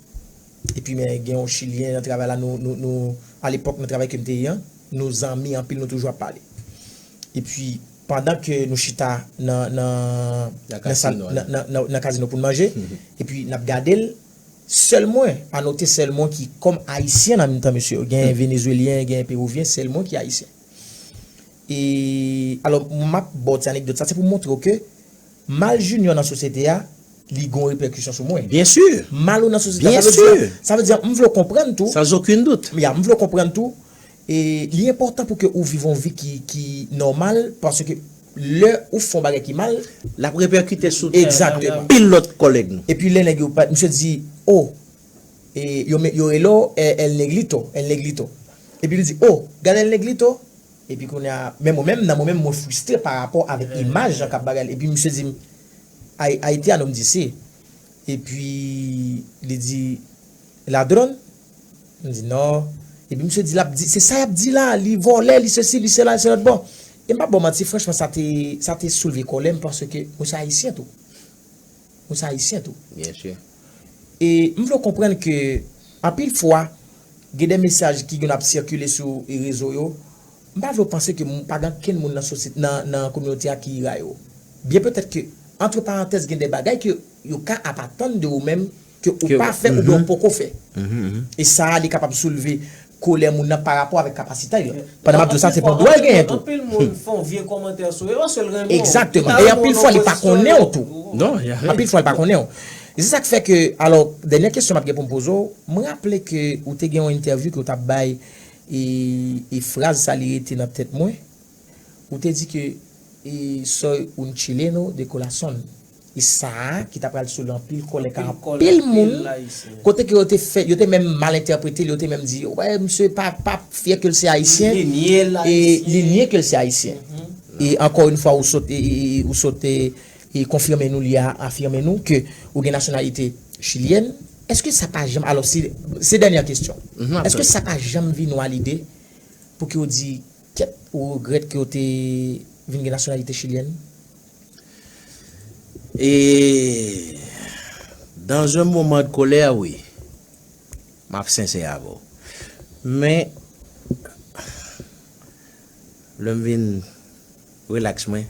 Epi men gen yon Chilyen nan travay la, nou, nou, nou, alepòk nan travay ke m te ye an, nou zanmi anpil, nou toujou ap pale. Epi pandan ke nou chita nan, nan, nan, sal, nan, nan, nan, nan kazino pou n manje, epi n ap gade l, sèl mwen, anote sèl mwen ki kòm Ayisyen nan mitan mesye yo, gen Venezwelyen, gen Perivyen, sèl mwen ki Ayisyen. E, alò, m ap ba w ti anekdòt sa, se pou montre w ke mal Junior nan sosyete a, li gon repèkisyon sou mwen. Byen si. Mal ou nan sosyete a, sa vle di, sa vle di, m vle w konprann tou. Sans aucun doute. Ya, m vle w konprann tou. E li enpòtan pou ke ou viv yon vi ki, ki nòmal, paske lè ou fè yon bagay ki mal, l ap repèkite sou Egzakteman. Pil lòt kòlèg nou. Epi lè nèg yo pa, misye di, oh, e yo, yo rele w El, El Negrito, El Negrito. Epi li di, oh, gade El Negrito. Epi kounye a, men mwen menm, nan mwen menm, mwen fristre pa rapò avèk imaj jan k ap bagay. Epi misye di m, "Ay-, Haitiano?" M di, "Si." Epi li di, "Ladrón?" M di, "Non." Epi misye di, l ap di, "Se sa y ap di la, li vòlè, li sesi, li sela, li se lòt bò." E m p ap ba w manti, franchman, sa te, sa te soulve kòlè m, paske mwen se Ayisyen tou. Mwen se Ayisyen tou. Byen si. E m vle w konprann ke anpil fwa, gen de mesaj ki gen ap sikile sou rezo yo. M pa vle w panse ke m pa gen ankenn moun nan sosyete, nan, nan kominote a ki iraye w. Byen petèt ke, antre parantèz, gen de bagay ke yo ka ap atann de ou menm ke ou pa fè oubyen ou poko fè. E sa a, li kapab soulve kolè moun nan pa rapò avèk kapasite l. Pandan m ap di w sa, se pa dwa l genyen tou. Anpil moun fè yon vye kòmantè sou yo, se l renmen w. Egzakteman. E anpil fwa, li pa konnen w tou. Anpil fwa, li pa konnen w. E se sa k fè ke, alò, dènyè kesyon m ap gen pou m poze w, mwen raple ke ou te gen yon entèvyou ke w t ap bay, e, e fraz sa li rete nan tèt mwen. Ou te di ke, e, soy un chileno de corazón. E sa a ki ta pral soulve anpil kòlè ka anpil moun. Kote ke yo te fè, yo te menm mal entèprete l, yo te menm di, wè, misye pa, pa fyè ke l se Ayisyen. E li nye ke l se Ayisyen. E ankò yon fwa, ou sot, e, e, ou sot, e, e konfime nou, li a afime nou ke ou gen nasyonalite chilyèn. Èske sa pa janm, alò, se, se dènyè kesyon. Èske sa pa janm vin ou a lide pou ke w di, kèt, ou regrèt ke w te vin gen nasyonalite chilyèn? E dans un moment de colère, wi. M ap sensè avè w. Men, lè m vin relax mwen.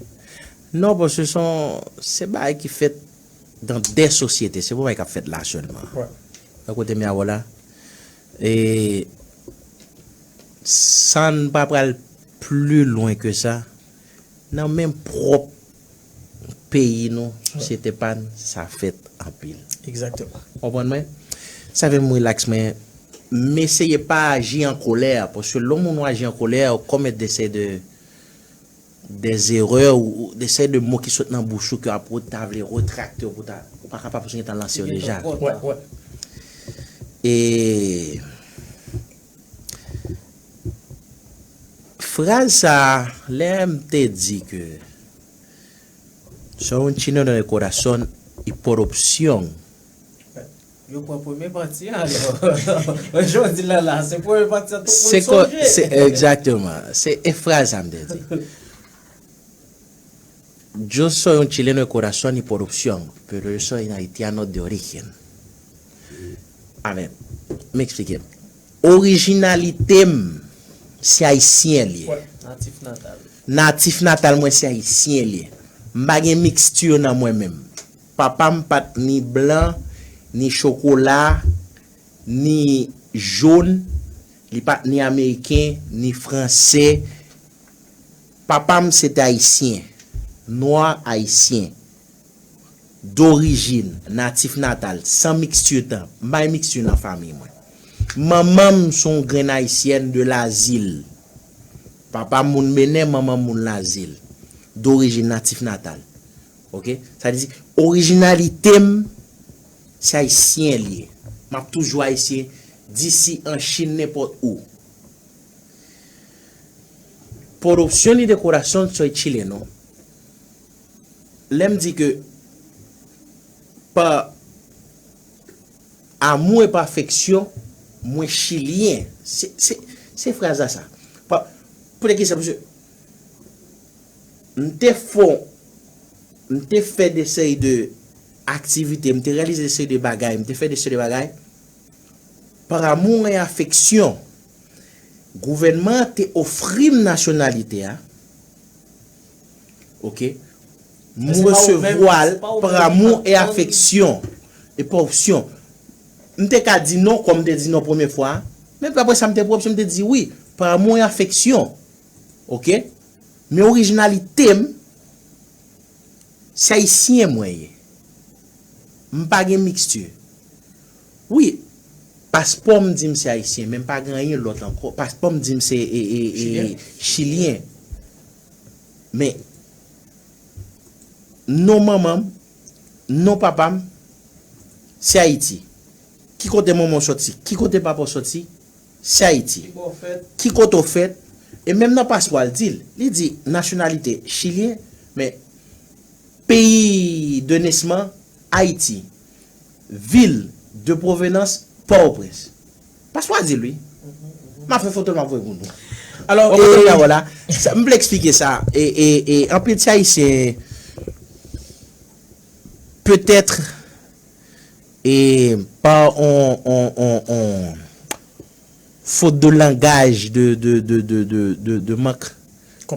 Non, paske se yon, se bagay ki fèt dans des sociétés. Se pa bagay k ap fèt la sèlman. Nan kote m ye a la. E san n pa pral pli lwen ke sa, nan menm pwòp peyi nou, sosyete pa n, sa fèt anpil. Egzakteman. Konprann mwen? Sa fè m rilaks, men m eseye pa aji an kolè, paske lè yon moun w aji an kolè, w komèt de seri de, de erè ou, ou de seri de mo ki sot nan bouch ou ke apre w ta vle retrakte w pou ta, ou pa kapab paske w gentan lanse yo deja. Wè, wè. E fraz sa, lè m te di ke Soy un chileno de corazón y por opción. Yo pran premye pati a alò. Jodi la la, se premye pati a tout moun sonje. Se egzakteman. Se e fraz sa m te di. Yo soy un chileno de corazón y por opción, pero yo soy un haitiano de origen. Amèn. M eksplike. Orijinalite m se ayisyen l ye. Natif natal. Natif natal mwen se ayisyen l ye. M pa gen mixture nan mwen menm. Papa m pa t ni blan, ni chokola, ni jòn, li pa t ni ameriken, ni fransè. Papa m se te ayisyen, nwa ayisyen. Dorijin, natif natal, san mixture tan, m pa gen mixture nan fanmi mwen. Manman m se yon grenn ayisyèn de Lazil. Papa m moun Benè, manman m moun Lazil. Dorijin, natif natal. Oke? Sa vle di, orijinalite m, se ayisyen l ye. M ap toujou ayisyen, disi an Chin, nenpòt ou. Por opción y de corazón soy chileno. Lè m di ke pa amou e pa afeksyon, mwen chilyen. Se, se, se fraz la sa. Pa, pou de ki sa, paske m te fon, m te fè de seri de aktivite, m te reyalize de seri de bagay, m te fè de seri de bagay, par amour et affection, gouvènman an te ofri m nasyonalite a. Oke. M resevwa l par amour et affection. E pa opsyon. M te ka di non, kòm m te di non premye fwa a. Men apre sa, m te pran opsyon, m te di wi, par amour et affection. Oke. Men orijinalite m, se ayisyen mwen ye. M pa gen mixture. Wi, paspò m di m se ayisyen, men m pa gen anyen lòt ankò. Paspò m di m se e, e, e, chilyen. Men, non manman m, non papa m, se Ayiti. Ki kote manman w soti? Ki kote papa w soti? Se Ayiti. Ki kote w fèt? E menm nan paspò a, l di l, li di nasyonalite chilyen, men peyi de nesman, Ayiti. Vil de provenans, Pòtoprens. Paspò a di l, wi. M ap fè foto l, m ap voye pou nou. Alò, e, la, sa, m vle eksplike sa. E, e, e, anpil ti Ayisyen, petèt, e, pa on, on, on, on, faute de langaj, de, de, de, de, de, de, de mank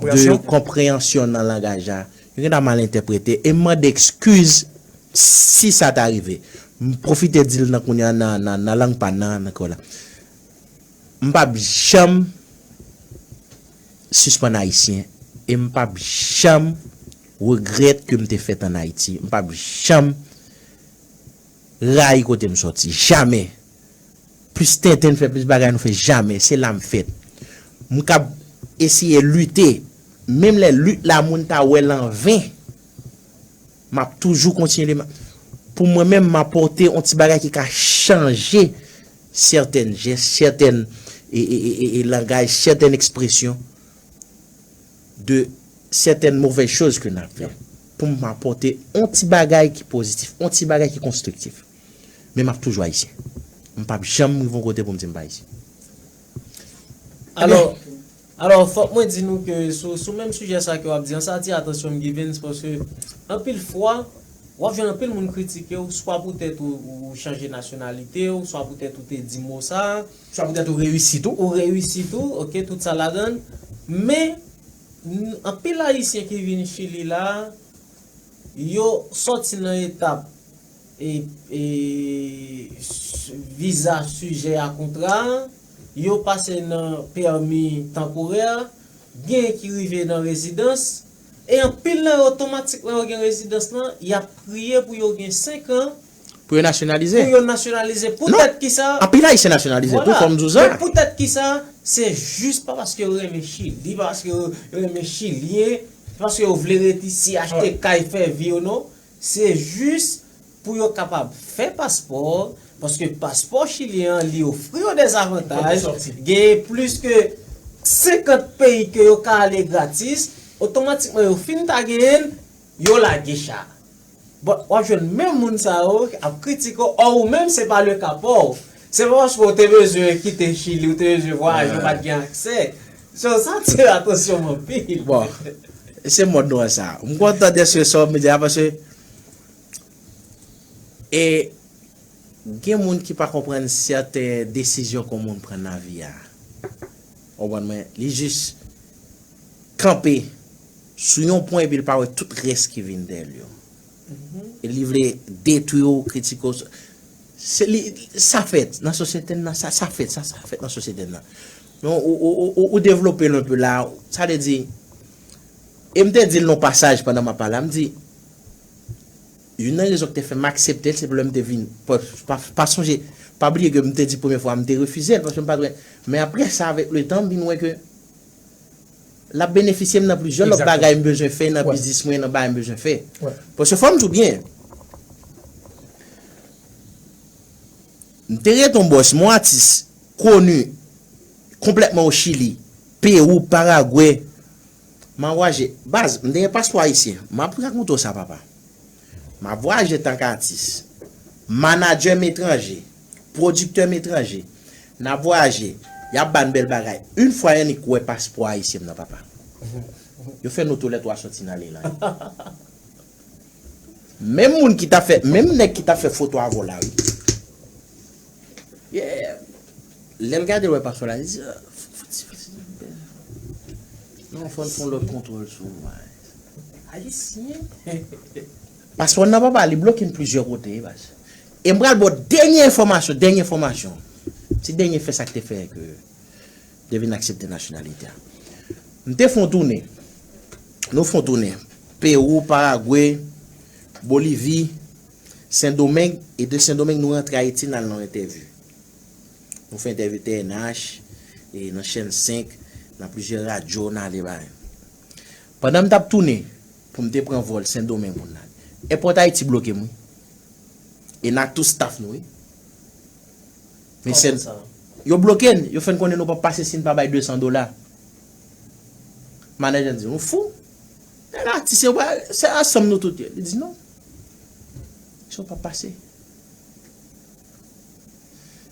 de konpreyansyon nan langaj la, yo gentan mal entèprete. E m mande ekskiz si sa ta rive. M pwofite di l nan kounye a nan, nan, nan lang pa n nan, nan kò la. M p ap janm sispann ayisyen e m p ap janm regrèt ke m te fèt ann Ayiti. M p ap janm rayi kote m sòti. Jamè. Plis tenten n fè, plis bagay nou fè, jamè. Se la m fèt. M kab eseye lite. Menm lè lit la moun ta wè l anven, m ap toujou kontinye. Pou mwen menm, m apòte yon ti bagay ki ka chanje sètèn jès, sètèn e, e, e, e, e langaj, sètèn ekspresyon de sètèn movèz choz ke n ap fè. Pou m apòte yon ti bagay ki pozitif, yon ti bagay ki konstriktif. Men m ap toujou ayisyen. M p ap janm rive yon kote pou m di m pa ayisyen. Alò, alò, fòk mwen di nou ke sou, sou menm sijè sa ke w ap di an, sa atire atansyon m, Givens, paske anpil fwa, w ap jwenn anpil moun kritike w, swa poutèt ou, ou chanje nasyonalite w, swa poutèt ou te di mo sa a, swa poutèt ou reyisi tou. Ou reyisi tou, oke, tout sa ladan l. Men, n- anpil Ayisyen ki vin Chili la, yo sòti nan etap e, e, s- viza sijè a kontra a, yo pase nan pèmi tanporè, gen ki rive nan rezidans, E anpil nan yo otomatikman yo gen rezidans lan, y ap priye pou yo gen senk an Pou yo nasyonalize. Pou yo nasyonalize. Poutèt ki sa? Anpil Ayisyen nasyonalize tou, fò m di w sa. Men poutèt ki sa? Se jis pa paske yo renmen Chili, pa paske yo renmen Chilyen, se paske yo vle ret isi, achte kay, fè vi yo, non. Se jis pou yo kapab fè paspò, paske paspò chilyen an, li ofri yo de zavantaj, genyen plis ke senkant peyi ke yo ka ale gratis, otomatikman yo fin ta genyen l, yo lage cha. Bon, w ap jwenn menm moun sa yo ap kritike w, ò, ou menm se pa le ka pa w. Se pa paske w te bezwen kite Chili, ou te bezwen vwayaje, ou pa t gen aksè. So, sa atire atansyon m anpil. Bon, se mòd nou an sa. M kontan de sa w di a paske e gen moun ki pa konprann sèten desizyon ke yon moun pran nan vi a. Ou konprann mwen? Li jis kanpe sou yon pwen epi l pa wè tout rès ki vin dèyè l yo. E li vle detwi w, kritike w. Se li, sa fèt nan sosyete n nan, sa, sa fèt, sa, sa fèt nan sosyete n nan. Men ou, ou, ou, ou, ou devlope l enpe la, sa vle di, e m te di l nan pasaj pandan m ap pale a, m di, youn nan rezon ki te fè m aksepte l, se lè m te vin, pa, pa, pa sonje, pa bliye ke m te di premye fwa a, m te refize l, paske m pa t wè. Men apre sa, avèk letan, m vin wè ke l ap benefisye m nan plizyè lòt bagay m bezwen fè nan biznis mwen, nan bagay m bezwen fè. Paske fò m di w byen, m te rete yon bòs, m yon atis koni konplètman o Chili, Pewou, Paragwe. M ap vwayaje. Baz, m te gen paspò ayisyen. M ap rakonte w sa, papa. M ap vwayaje antanke atis, manadjè m etranje, pwodiktè m etranje. N ap vwayaje, y ap ba n bèl bagay. Yon fwa annik wè paspò ayisyen m nan, papa. Yo fè nou tou lè twa sòti nan li la. Menm moun ki t ap fè, menm nèg ki t ap fè foto avè w la, wi. Yeah. Lè l gade l wè paspò la, li di, "Ah, fò ti, fò ti, non, fò n fè yon lòt kontwòl sou ou, man." Ayisyen. Paspò nan papa, li bloke n plizyè kote, wi, baz. E m pral ba w dènye enfòmasyon, dènye enfòmasyon. Ti dènye fè sa k te fè ke te vin aksepte nasyonalite a. M te fè yon tounen. Nou fè yon tounen. Pewou, Paragwe, Bolivi, Sendomeng, e de Sendomeng nou rantre Ayiti, n al nan yon entèvyou. Nou fè entèvyou T N H, e nan chèn senk, nan plizyè radyo, n ale bay. Pandan m t ap tounen, pou m te pran vòl Sendomeng pou n ale. Èpòt Ayiti bloke m, wi. E n a tou staff nou, wi. Men se, yo bloke n, yo fè n konnen nou p ap pase si n pa bay de san dola. Manadjè di, "Nou fou? Nèg atis yo, se ansanm nou tout ye." Li di, "Non. Si w p ap pase."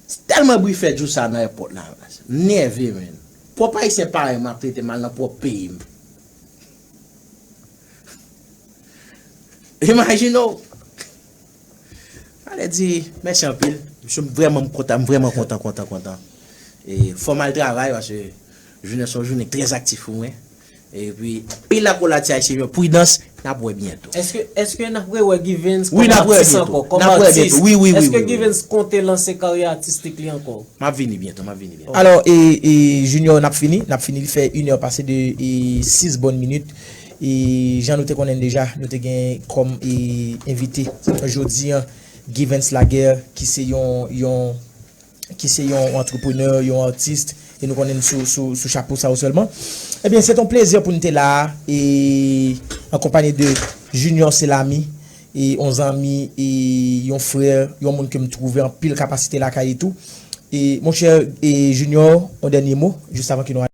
Se tèlman bri fè jou sa nan èpòt la, m nève, menn. Pwòp ayisyen parèy mwen ap trete m al nan pwòp peyi m. Imajine w. Sa vle di, mèsi anpil. Mesye, m vrèman kontan, m vrèman kontan, kontan, kontan. E fò m al travay, paske jounen se yon jounen trè aktif pou mwen. Epi, anpil lakolati ayisyen yo, pridans, n ap wè byento. Èske, èske n ap rewè Givens kòm atis ankò, kòm atis? Wi, wi, wi. Èske Givens konte lanse karyè atistik li ankò? M ap vini byento, m ap vini byento. Alò, e, e, Junior, n ap fini, n ap fini, li fè inè pase de, e, sis bòn minit. E, jan nou te konnen l deja, nou te gen kòm, e, envite jodi an, Givens Laguerre, ki se yon, yon, ki se yon antreprenè, yon atis, e nou konnen l sou, sou, sou chapo sa yo sèlman. Ebyen, se t yon plezi pou n te la a, e an konpanyi de Junior Selami, e yon zanmi, e yon frè, yon moun ke m twouve anpil kapasite lakay li tou. E, monchè, e Junior, yon dènye mo, jis avan ke nou ale.